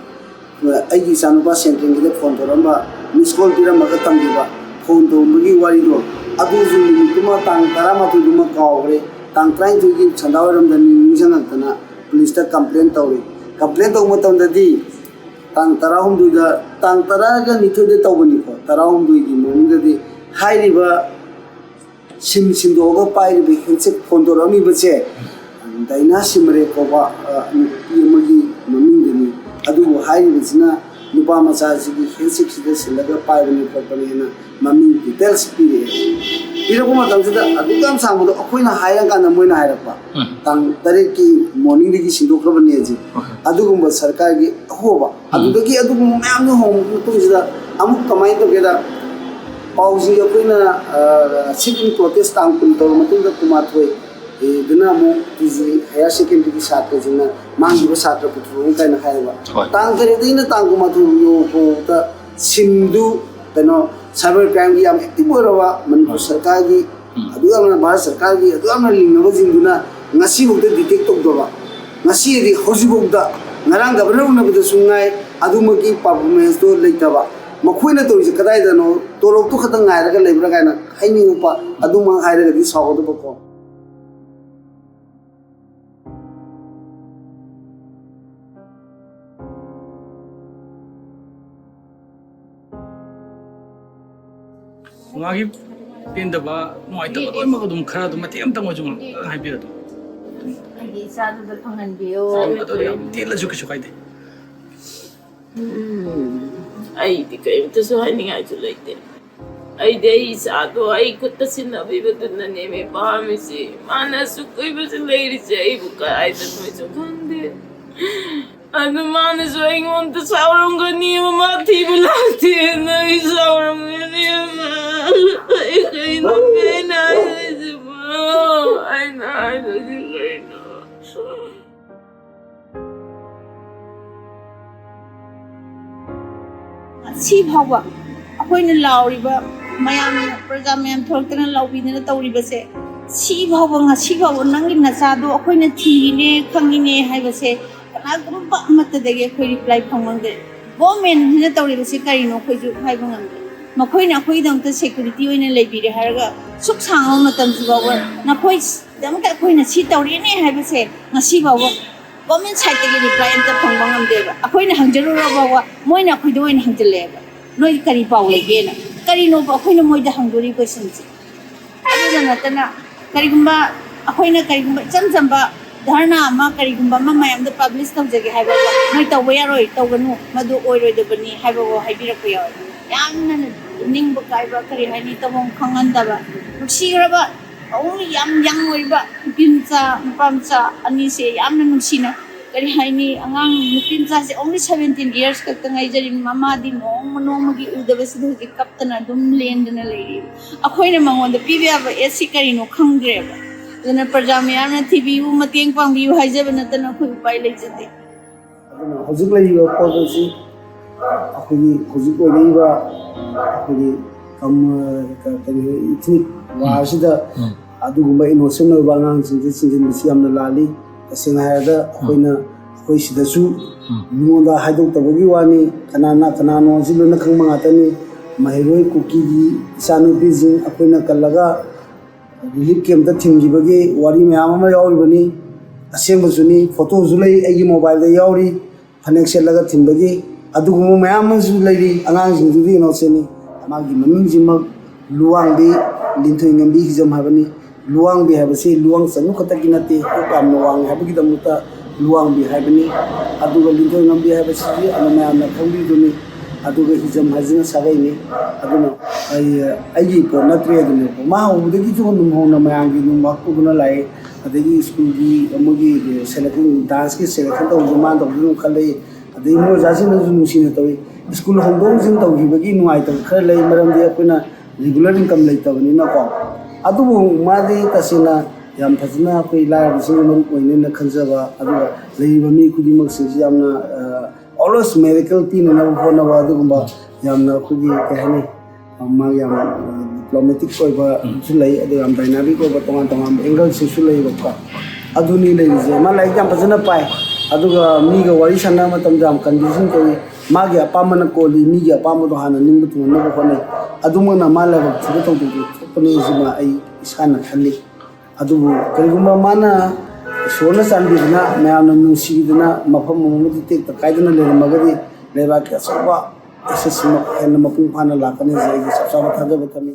ꯑꯩꯒꯤ ꯏꯆꯥꯅꯨꯄꯥ ꯁꯦꯟꯇ꯭ꯔꯦꯜꯒꯤꯗ ꯐꯣꯟ ꯇꯧꯔꯝꯕ, ꯃꯤꯁ ꯀꯣꯜ ꯄꯤꯔꯝꯃꯒ ꯊꯝꯈꯤꯕ, ꯐꯣꯟ ꯇꯧꯔꯝꯕꯒꯤ ꯋꯥꯔꯤꯗꯣ, ꯑꯗꯨꯁꯨ ꯅꯨꯃꯤꯠꯇꯨꯃ ꯇꯥꯡ ꯇꯔꯥꯃꯥꯊꯣꯏꯗꯨꯃ ꯀꯥꯎꯈ꯭ꯔꯦ꯫ ꯇꯥꯡ ꯇꯔꯥꯅꯤꯊꯣꯏꯒꯤ ꯁꯟꯗꯥꯋꯥꯏꯔꯝꯗ ꯅꯤꯡꯁꯤꯡꯉꯛꯇꯅ ꯄꯨꯂꯤꯁꯇ ꯀꯝꯄ꯭ꯂꯦꯟ ꯇꯧꯔꯦ꯫ ꯀꯝꯄ꯭ꯂꯦꯟ ꯇꯧꯕ ꯃꯇꯝꯗꯗꯤ ꯇꯥꯡ ꯇꯔꯥꯍꯨꯝꯗꯣꯏꯗ, ꯇꯥꯡ ꯇꯔꯥꯒ ꯅꯤꯊꯣꯏꯗ ꯇꯧꯕꯅꯤꯀꯣ, ꯇꯔꯥꯍꯨꯝꯗꯣꯏꯒꯤ ꯃꯣꯔꯅꯤꯡꯗꯗꯤ ꯍꯥꯏꯔꯤꯕ ꯁꯤꯝ ꯁꯤꯟꯗꯣꯛꯑꯒ ꯄꯥꯏꯔꯤꯕ ꯍꯦꯟꯁꯦꯠ ꯐꯣꯟ ꯇꯧꯔꯛꯑꯝꯃꯤꯕꯁꯦ ꯗꯥꯏꯅꯥ ꯁꯤꯃꯔꯦ ꯀꯧꯕ, ꯑ, ꯅꯨꯄꯤ ꯑꯃꯒꯤ ꯃꯃꯤꯡꯗꯅꯤ꯫ ꯑꯗꯨꯕꯨ ꯍꯥꯏꯔꯤꯕꯁꯤꯅ ꯅꯨꯄꯥ ꯃꯆꯥꯁꯤꯒꯤ ꯍꯦꯟꯁꯦꯠꯁꯤꯗ ꯁꯤꯜꯂꯒ ꯄꯥꯏꯕꯅꯤ ꯈꯣꯠꯄꯅꯤ ꯍꯥꯏꯅ ꯃꯃꯤꯡ ꯗꯤꯇꯦꯜꯁ ꯄꯤꯔꯛꯑꯦ꯫ ꯄꯤꯔꯛꯄ ꯃꯇꯝꯁꯤꯗ ꯑꯗꯨꯛ ꯌꯥꯝ ꯁꯥꯡꯕꯗꯣ ꯑꯩꯈꯣꯏꯅ ꯍꯥꯏꯔꯀꯥꯟꯗ ꯃꯣꯏꯅ ꯍꯥꯏꯔꯛꯄ, ꯎꯝ꯫ ꯇꯥꯡ ꯇꯔꯦꯠꯀꯤ ꯃꯣꯔꯅꯤꯡꯗꯒꯤ ꯁꯤꯟꯗꯣꯛꯈ꯭ꯔꯕꯅꯦ ꯍꯧꯖꯤꯛ꯫ ꯍꯣꯏ꯫ ꯑꯗꯨꯒꯨꯝꯕ ꯁꯔꯀꯥꯔꯒꯤ ꯑꯍꯣꯕ꯫ ꯎꯝ꯫ ꯑꯗꯨꯗꯒꯤ ꯑꯗꯨꯒꯨꯝꯕ ꯃꯌꯥꯝꯗꯣ ꯍꯣꯡꯕ ꯃꯇꯨꯡꯁꯤꯗ ꯑꯃꯨꯛ ꯀꯃꯥꯏꯅ ꯇꯧꯒꯦꯗ, ꯄꯥꯎꯁꯤꯡꯁꯦ ꯑꯩꯈꯣꯏꯅ, ꯑ, sit-in protest ꯇꯥꯡ ꯀꯨꯟ ꯇꯧꯔꯕ ꯃꯇꯨꯡꯗ ꯀꯨꯟꯃꯥꯊꯣꯏ, ꯑꯦ, ꯗꯨꯅ ꯑꯃꯨꯛ ꯇꯤ ꯖꯤ higher secondary ꯒꯤ ꯁꯥꯇ꯭ꯔꯁꯤꯡꯅ ꯃꯥꯡꯈꯤꯕ ꯁꯥꯇ꯭ꯔ ꯄꯨꯊꯣꯔꯛꯎ ꯀꯥꯏꯅ ꯍꯥꯏꯌꯦꯕ꯫ ꯍꯣꯏ꯫ ꯇꯥꯡ ꯇꯔꯦꯠꯇꯒꯤꯅ ꯇꯥꯡ ꯀꯨꯟꯃꯥꯊꯣꯏ ꯐꯥꯎꯕꯗ ꯁꯤꯝꯗꯨ ꯀꯩꯅꯣ cyber crime ꯒꯤ ꯌꯥꯝ active ꯑꯣꯏꯔꯕ ꯃꯅꯤꯄꯨꯔ ꯍꯣꯏ꯫ ꯁꯔꯀꯥꯔꯒꯤ, ꯎꯝ꯫ ꯑꯗꯨ ꯌꯥꯝꯅ ꯚꯥꯔꯠ ꯁꯔꯀꯥꯔꯒꯤ ꯑꯗꯨ ꯌꯥꯝꯅ ꯂꯤꯡꯅꯕꯁꯤꯡꯗꯨꯅ ꯉꯁꯤꯐꯥꯎꯗ detect ꯇꯧꯗꯕ, ꯉꯁꯤꯗꯤ ꯍꯧꯖꯤꯛꯐꯥꯎꯗ ꯉꯔꯥꯡ ꯒꯕꯔꯅꯔ ꯎꯅꯕꯗꯁꯨ ꯉꯥꯏ ꯑꯗꯨꯃꯛꯀꯤ performance ꯇꯣ ꯂꯩꯇꯕ, ꯃꯈꯣꯏꯅ ꯇꯧꯔꯤꯁꯦ ꯀꯗꯥꯏꯗꯅꯣ, ꯇꯣꯂꯣꯞꯇꯨ ꯈꯛꯇꯪ ꯉꯥꯏꯔꯒ ꯂꯩꯕ꯭ꯔꯥ ꯀꯥꯏꯅ ꯍꯥꯏꯅꯤꯡꯉꯛꯄ, ꯑꯗꯨꯃꯛ ꯍꯥꯏꯔꯒꯗꯤ ꯁꯥꯎꯒꯗꯕꯀꯣ꯫ ꯃꯥꯒꯤ ꯄꯦꯟꯗꯕ, ꯅꯨꯡꯉꯥꯏꯇꯕ ꯂꯣꯏꯅꯃꯛ ꯑꯗꯨꯝ ꯈꯔ ꯑꯗꯨꯝ ꯃꯇꯦꯛ ꯑꯃꯇꯪ ꯑꯣꯏꯔꯁꯨ ꯉꯥꯛꯇꯪ ꯍꯥꯏꯕꯤꯌꯨ ꯑꯗꯨꯝ꯫ ꯑꯩꯒꯤ ꯏꯆꯥꯗꯨꯗ ꯐꯪꯍꯟꯕꯤꯌꯨ꯫ ꯑꯗꯨ ꯌꯥꯝ ꯇꯦꯜꯂꯁꯨ ꯀꯩꯁꯨ ꯀꯥꯏꯗꯦ꯫ ꯎꯝ, ꯑꯩꯗꯤ ꯀꯔꯤꯝꯇꯁꯨ ꯍꯥꯏꯅꯤꯡꯉꯥꯏꯁꯨ ꯂꯩꯇꯦ꯫ ꯑꯩꯗꯤ ꯑꯩ ꯏꯆꯥꯗꯣ ꯑꯩ ꯈꯨꯠꯇ ꯁꯤꯟꯅꯕꯤꯕꯗꯨꯅꯅꯦꯃꯤ ꯄꯥꯝꯃꯤꯁꯤ꯫ ꯃꯥꯅ ꯑꯁꯨꯛ ꯀꯨꯏꯕꯁꯤ ꯂꯩꯔꯤꯁꯦ ꯑꯩꯕꯨ ꯀꯗꯥꯏꯗꯅꯣꯁꯨ ꯈꯪꯗꯦ꯫ ꯑꯗꯨ ꯃꯥꯅꯁꯨ ꯑꯩꯉꯣꯟꯗ ꯁꯥꯎꯔꯝꯒꯅꯤ, ꯃꯃꯥ ꯊꯤꯕ ꯂꯥꯛꯇꯦꯅ ꯑꯩ ꯁꯥꯎꯔꯝꯒꯅꯤ꯫ ꯑꯩ ꯀꯩꯅꯣ ꯑꯩꯅ ꯍꯥꯏꯗꯣꯏꯁꯤꯕꯣ? ꯑꯩꯅ ꯍꯥꯏꯗꯣꯏꯁꯤ ꯀꯩꯅꯣ? ꯁꯤ ꯐꯥꯎꯕ ꯑꯩꯈꯣꯏꯅ ꯂꯥꯎꯔꯤꯕ ꯃꯌꯥꯝ, ꯄ꯭ꯔꯖꯥ ꯃꯌꯥꯝ ꯊꯣꯛꯂꯛꯇꯅ ꯂꯥꯎꯕꯤꯗꯅ ꯇꯧꯔꯤꯕꯁꯦ, ꯁꯤ ꯐꯥꯎꯕ, ꯉꯁꯤ ꯐꯥꯎꯕ ꯅꯪꯒꯤ ꯅꯆꯥꯗꯣ ꯑꯩꯈꯣꯏꯅ ꯊꯤꯔꯤꯅꯦ, ꯈꯪꯉꯤꯅꯦ ꯍꯥꯏꯕꯁꯦ ꯀꯅꯥꯒꯨꯝꯕ ꯑꯃꯠꯇꯗꯒꯤ ꯑꯩꯈꯣꯏ ꯔꯤꯄ꯭ꯂꯥꯏ ꯐꯪꯕ ꯉꯝꯗꯦ꯫ ꯒꯣꯔꯃꯦꯟꯁꯤꯅ ꯇꯧꯔꯤꯕꯁꯤ ꯀꯔꯤꯅꯣ ꯑꯩꯈꯣꯏꯁꯨ ꯍꯥꯏꯕ ꯉꯝꯗꯦ꯫ ꯃꯈꯣꯏꯅ ꯑꯩꯈꯣꯏꯒꯤꯗꯃꯛꯇ ꯁꯦꯀ꯭ꯌꯨꯔꯤꯇꯤ ꯑꯣꯏꯅ ꯂꯩꯕꯤꯔꯦ ꯍꯥꯏꯔꯒ ꯁꯨꯛ ꯁꯥꯡꯉꯕ ꯃꯇꯝꯁꯤ ꯐꯥꯎꯕ ꯅꯈꯣꯏꯒꯤꯗꯃꯛꯇ ꯑꯩꯈꯣꯏꯅ ꯁꯤ ꯇꯧꯔꯤꯅꯦ ꯍꯥꯏꯕꯁꯦ ꯉꯁꯤ ꯐꯥꯎꯕ ꯒꯣꯔꯃꯦꯟ ꯁꯥꯏꯠꯇꯒꯤ ꯔꯤꯄ꯭ꯂꯥꯏ ꯑꯝꯇ ꯐꯪꯕ ꯉꯝꯗꯦꯕ꯫ ꯑꯩꯈꯣꯏꯅ ꯍꯪꯖꯔꯨꯔ ꯐꯥꯎꯕ ꯃꯣꯏꯅ ꯑꯩꯈꯣꯏꯗ ꯑꯣꯏꯅ ꯍꯪꯖꯜꯂꯛꯑꯦꯕ, "ꯅꯣꯏ ꯀꯔꯤ ꯄꯥꯎ ꯂꯩꯒꯦꯅ?" ꯀꯔꯤꯅꯣꯕ ꯑꯩꯈꯣꯏꯅ ꯃꯣꯏꯗ ꯍꯪꯗꯣꯔꯤ ꯀꯣꯏꯁꯟꯁꯦ? ꯑꯗꯨꯗ ꯅꯠꯇꯅ ꯀꯔꯤꯒꯨꯝꯕ ꯑꯩꯈꯣꯏꯅ ꯀꯔꯤꯒꯨꯝꯕ ꯏꯆꯝ ꯆꯝꯕ ꯙꯔꯅꯥ ꯑꯃ, ꯀꯔꯤꯒꯨꯝꯕ ꯑꯃ ꯃꯌꯥꯝꯗ ꯄꯕ꯭ꯂꯤꯁ ꯇꯧꯖꯒꯦ ꯍꯥꯏꯕ, "ꯅꯣꯏ ꯇꯧꯕ ꯌꯥꯔꯣꯏ, ꯇꯧꯒꯅꯨ, ꯃꯗꯨ ꯑꯣꯏꯔꯣꯏꯗꯕꯅꯤ" ꯍꯥꯏꯕꯐꯥꯎ ꯍꯥꯏꯕꯤꯔꯛꯄ ꯌꯥꯎꯋꯦ꯫ ꯌꯥꯝꯅ ꯅꯤꯡꯕ ꯀꯥꯏꯕ, ꯀꯔꯤ ꯍꯥꯏꯅꯤ, ꯇꯧꯐꯝ ꯈꯪꯍꯟꯗꯕ, ꯅꯨꯡꯁꯤꯈ꯭ꯔꯕ, only ꯌꯥꯝ ꯌꯪ ꯑꯣꯏꯕ ꯅꯨꯄꯤ ꯃꯆꯥ, ꯅꯨꯄꯥ ꯃꯆꯥ ꯑꯅꯤꯁꯦ ꯌꯥꯝꯅ ꯅꯨꯡꯁꯤꯅ, ꯀꯔꯤ ꯍꯥꯏꯅꯤ, ꯑꯉꯥꯡ ꯅꯨꯄꯤ ꯃꯆꯥꯁꯦ only seventeen years ꯈꯛꯇ ꯉꯥꯏꯖꯔꯤ, ꯃꯃꯥꯗꯤ ꯅꯣꯡꯃ ꯅꯣꯡꯃꯒꯤ ꯎꯗꯕꯁꯤꯗ ꯍꯧꯖꯤꯛ ꯀꯞꯇꯅ ꯑꯗꯨꯝ ꯂꯦꯟꯗꯅ ꯂꯩꯔꯤ꯫ ꯑꯩꯈꯣꯏꯅ ꯃꯉꯣꯟꯗ ꯄꯤꯕ ꯌꯥꯕ ꯑꯦꯁ ꯁꯤ ꯀꯔꯤꯅꯣ ꯈꯪꯗ꯭ꯔꯦꯕ꯫ ꯑꯗꯨꯅ ꯄ꯭ꯔꯖꯥ ꯃꯌꯥꯝꯅ ꯊꯤꯕꯤꯌꯨ, ꯃꯇꯦꯡ ꯄꯥꯡꯕꯤꯌꯨ ꯍꯥꯏꯖꯕ ꯅꯠꯇꯅ ꯑꯩꯈꯣꯏ ꯎꯄꯥꯏ ꯂꯩꯖꯗꯦ꯫ ꯑꯗꯨꯅ ꯍꯧꯖꯤꯛ ꯂꯩꯔꯤꯕ ꯄꯣꯠ ꯑꯁꯤ ꯑꯩꯈꯣꯏꯒꯤ ꯍꯧꯖꯤꯛ ꯑꯣꯏꯔꯛꯏꯕ ꯑꯩꯈꯣꯏꯒꯤ ꯀꯝ-, ꯀ-, ꯀꯔꯤ ꯏꯊꯅꯤꯛ ꯋꯥꯔꯁꯤꯗ ꯑꯗꯨꯒꯨꯝꯕ ꯏꯅꯣꯁꯦꯟ ꯑꯣꯏꯕ ꯑꯉꯥꯡꯁꯤꯡꯁꯦ ꯆꯤꯡꯁꯤꯟꯕꯁꯤ ꯌꯥꯝꯅ ꯂꯥꯜꯂꯤ꯫ ꯇꯁꯦꯡꯅ ꯍꯥꯏꯔꯕꯗ ꯑꯩꯈꯣꯏꯅ, ꯑꯩꯈꯣꯏ ꯁꯤꯗꯁꯨ ꯃꯤꯉꯣꯟꯗ ꯍꯥꯏꯗꯣꯛꯇꯕꯒꯤ ꯋꯥꯅꯤ, ꯀꯅꯥꯅ ꯀꯅꯥꯅꯣ ꯁꯤ ꯂꯣꯏꯅ ꯈꯪꯕ ꯉꯥꯛꯇꯅꯤ꯫ ꯃꯍꯩꯔꯣꯏ ꯀꯨꯀꯤꯒꯤ ꯏꯆꯥꯅꯨꯄꯤꯁꯤꯡ ꯑꯩꯈꯣꯏꯅ ꯀꯜꯂꯒ ꯔꯤꯂꯤꯐ ꯀꯦꯝꯞꯇ ꯊꯤꯟꯈꯤꯕꯒꯤ ꯋꯥꯔꯤ ꯃꯌꯥꯝ ꯑꯃ ꯌꯥꯎꯔꯤꯕꯅꯤ꯫ ꯑꯁꯦꯡꯕꯁꯨꯅꯤ, ꯐꯣꯇꯣꯁꯨ ꯂꯩ, ꯑꯩꯒꯤ ꯃꯣꯕꯥꯏꯜꯗ ꯌꯥꯎꯔꯤ꯫ ꯐꯅꯦꯛ ꯁꯦꯠꯂꯒ ꯊꯤꯟꯕꯒꯤ ꯑꯗꯨꯒꯨꯝꯕ ꯃꯌꯥꯝ ꯑꯃꯁꯨ ꯂꯩꯔꯤ꯫ ꯑꯉꯥꯡꯁꯤꯡꯗꯨꯗꯤ ꯏꯅꯣꯁꯦꯟꯅꯤ꯫ ꯃꯥꯒꯤ ꯃꯃꯤꯡꯁꯤꯃꯛ ꯂꯨꯋꯥꯡꯕꯤ ꯂꯤꯟꯊꯣꯏꯉꯝꯕꯤ ꯍꯤꯖꯝ ꯍꯥꯏꯕꯅꯤ꯫ ꯂꯨꯋꯥꯡꯕꯤ ꯍꯥꯏꯕꯁꯤ ꯂꯨꯋꯥꯡ ꯆꯅꯨ ꯈꯛꯇꯒꯤ ꯅꯠꯇꯦ, ꯀꯣꯛ ꯌꯥꯝꯅ ꯋꯥꯡꯉꯤ ꯍꯥꯏꯕꯒꯤꯗꯃꯛꯇ ꯂꯨꯋꯥꯡꯕꯤ ꯍꯥꯏꯕꯅꯤ꯫ ꯑꯗꯨꯒ ꯂꯤꯟꯊꯣꯏꯉꯝꯕꯤ ꯍꯥꯏꯕꯁꯤꯗꯤ ꯑꯗꯨ ꯃꯌꯥꯝꯅ ꯈꯪꯕꯤꯗꯨꯅꯤ꯫ ꯑꯗꯨꯒ ꯍꯤꯖꯝ ꯍꯥꯏꯁꯤꯅ ꯁꯥꯒꯩꯅꯤ꯫ ꯑꯗꯨꯅ ꯑꯩ, ꯑꯩꯒꯤ ꯄꯣꯠ ꯅꯠꯇ꯭ꯔꯦ ꯑꯗꯨꯅꯦꯕꯀꯣ꯫ ꯃꯥ ꯍꯧꯕꯗꯒꯤꯁꯨ ꯑꯗꯨꯝ ꯍꯧꯅ ꯃꯌꯥꯝꯒꯤ ꯑꯗꯨꯝ ꯍꯥꯞꯄꯨꯗꯨꯅ ꯂꯥꯛꯑꯦ꯫ ꯑꯗꯒꯤ ꯁ꯭ꯀꯨꯜꯒꯤ ꯃꯣꯏꯒꯤ ꯁꯦꯂꯦꯛꯁꯟ, ꯗꯥꯟꯁꯀꯤ ꯁꯦꯂꯦꯛꯁꯟ ꯇꯧꯕꯗꯣ ꯃꯥꯅ ꯇꯧꯕꯗꯨꯅ ꯈꯜꯂꯛꯏ꯫ ꯑꯗꯒꯤ ꯃꯣꯏ ꯑꯣꯖꯥꯁꯤꯡꯅꯁꯨ ꯅꯨꯡꯁꯤꯅ ꯇꯧꯏ꯫ ꯁ꯭ꯀꯨꯜ ꯍꯣꯡꯗꯣꯛ ꯍꯣꯡꯖꯤꯟ ꯇꯧꯈꯤꯕꯒꯤ ꯅꯨꯡꯉꯥꯏꯇꯕ ꯈꯔ ꯂꯩ, ꯃꯔꯝꯗꯤ ꯑꯩꯈꯣꯏꯅ ꯔꯤꯒꯨꯂꯔ ꯏꯟꯀꯝ ꯂꯩꯇꯕꯅꯤꯅꯀꯣ꯫ ꯑꯗꯨꯕꯨ ꯃꯥꯗꯤ ꯇꯁꯦꯡꯅ ꯌꯥꯝ ꯐꯖꯅ ꯑꯩꯈꯣꯏ ꯂꯥꯏꯔꯕꯁꯤꯡꯒꯤ ꯃꯔꯨꯞ ꯑꯣꯏꯅꯦꯅ ꯈꯟꯖꯕ, ꯑꯗꯨꯒ ꯂꯩꯔꯤꯕ ꯃꯤ ꯈꯨꯗꯤꯡꯃꯛꯁꯤꯡꯁꯤ ꯌꯥꯝꯅ, ꯑ, ꯑꯣꯜꯋꯦꯁ ꯃꯦꯔꯦꯀꯜ ꯄꯤꯅꯅꯕ ꯍꯣꯠꯅꯕ ꯑꯗꯨꯒꯨꯝꯕ ꯌꯥꯝꯅ ꯑꯩꯈꯣꯏꯒꯤ ꯀꯩ ꯍꯥꯏꯅꯤ, ꯃꯥꯒꯤ ꯌꯥꯝ ꯗꯤꯄ꯭ꯂꯣꯃꯦꯇꯤꯛ ꯑꯣꯏꯕꯁꯨ ꯂꯩ, ꯑꯗꯨꯒ ꯌꯥꯝ ꯗꯥꯏꯅꯥꯃꯤꯛ ꯑꯣꯏꯕ ꯇꯣꯉꯥꯟ ꯇꯣꯉꯥꯟꯕ ꯑꯦꯡꯒꯜꯁꯤꯡꯁꯨ ꯂꯩꯌꯦꯕꯀꯣ꯫ ꯑꯗꯨꯅꯤ ꯂꯩꯔꯤꯁꯦ꯫ ꯃꯥ ꯂꯥꯏꯔꯤꯛ ꯌꯥꯝ ꯐꯖꯅ ꯄꯥꯏ, ꯑꯗꯨꯒ ꯃꯤꯒ ꯋꯥꯔꯤ ꯁꯥꯟꯅꯕ ꯃꯇꯝꯗ ꯌꯥꯝ ꯀꯟꯚꯤꯟꯁꯤꯡ ꯇꯧꯏ꯫ ꯃꯥꯒꯤ ꯑꯄꯥꯝꯕꯅ ꯀꯣꯜꯂꯤ, ꯃꯤꯒꯤ ꯑꯄꯥꯝꯕꯗꯣ ꯍꯥꯟꯅ ꯅꯤꯡꯕ ꯊꯨꯡꯍꯟꯅꯕ ꯍꯣꯠꯅꯩ꯫ ꯑꯗꯨꯃꯛꯅ ꯃꯥ ꯂꯥꯏꯕꯛ ꯊꯤꯕ ꯊꯧꯗꯣꯛꯇꯨ ꯊꯣꯛꯄꯅꯤ ꯁꯤꯃ ꯑꯩ ꯏꯁꯥꯅ ꯈꯜꯂꯤ꯫ ꯑꯗꯨꯕꯨ ꯀꯔꯤꯒꯨꯝꯕ ꯃꯥꯅ ꯏꯁꯣꯔꯅ ꯆꯥꯟꯕꯤꯗꯨꯅ, ꯃꯌꯥꯝꯅ ꯅꯨꯡꯁꯤꯕꯤꯗꯨꯅ ꯃꯐꯝ ꯑꯃꯗ ꯇꯦꯛꯇ ꯀꯥꯏꯗꯅ ꯂꯩꯔꯝꯃꯒꯗꯤ ꯂꯩꯕꯥꯛꯀꯤ ꯑꯆꯧꯕ ꯑꯦꯁꯦꯁ ꯑꯃ ꯍꯦꯟꯅ ꯃꯄꯨꯡ ꯐꯥꯅ ꯂꯥꯛꯀꯅꯤ ꯍꯥꯏꯁꯦ ꯑꯩꯒꯤ ꯆꯞ ꯆꯥꯕ ꯊꯥꯖꯕ ꯊꯝꯃꯤ꯫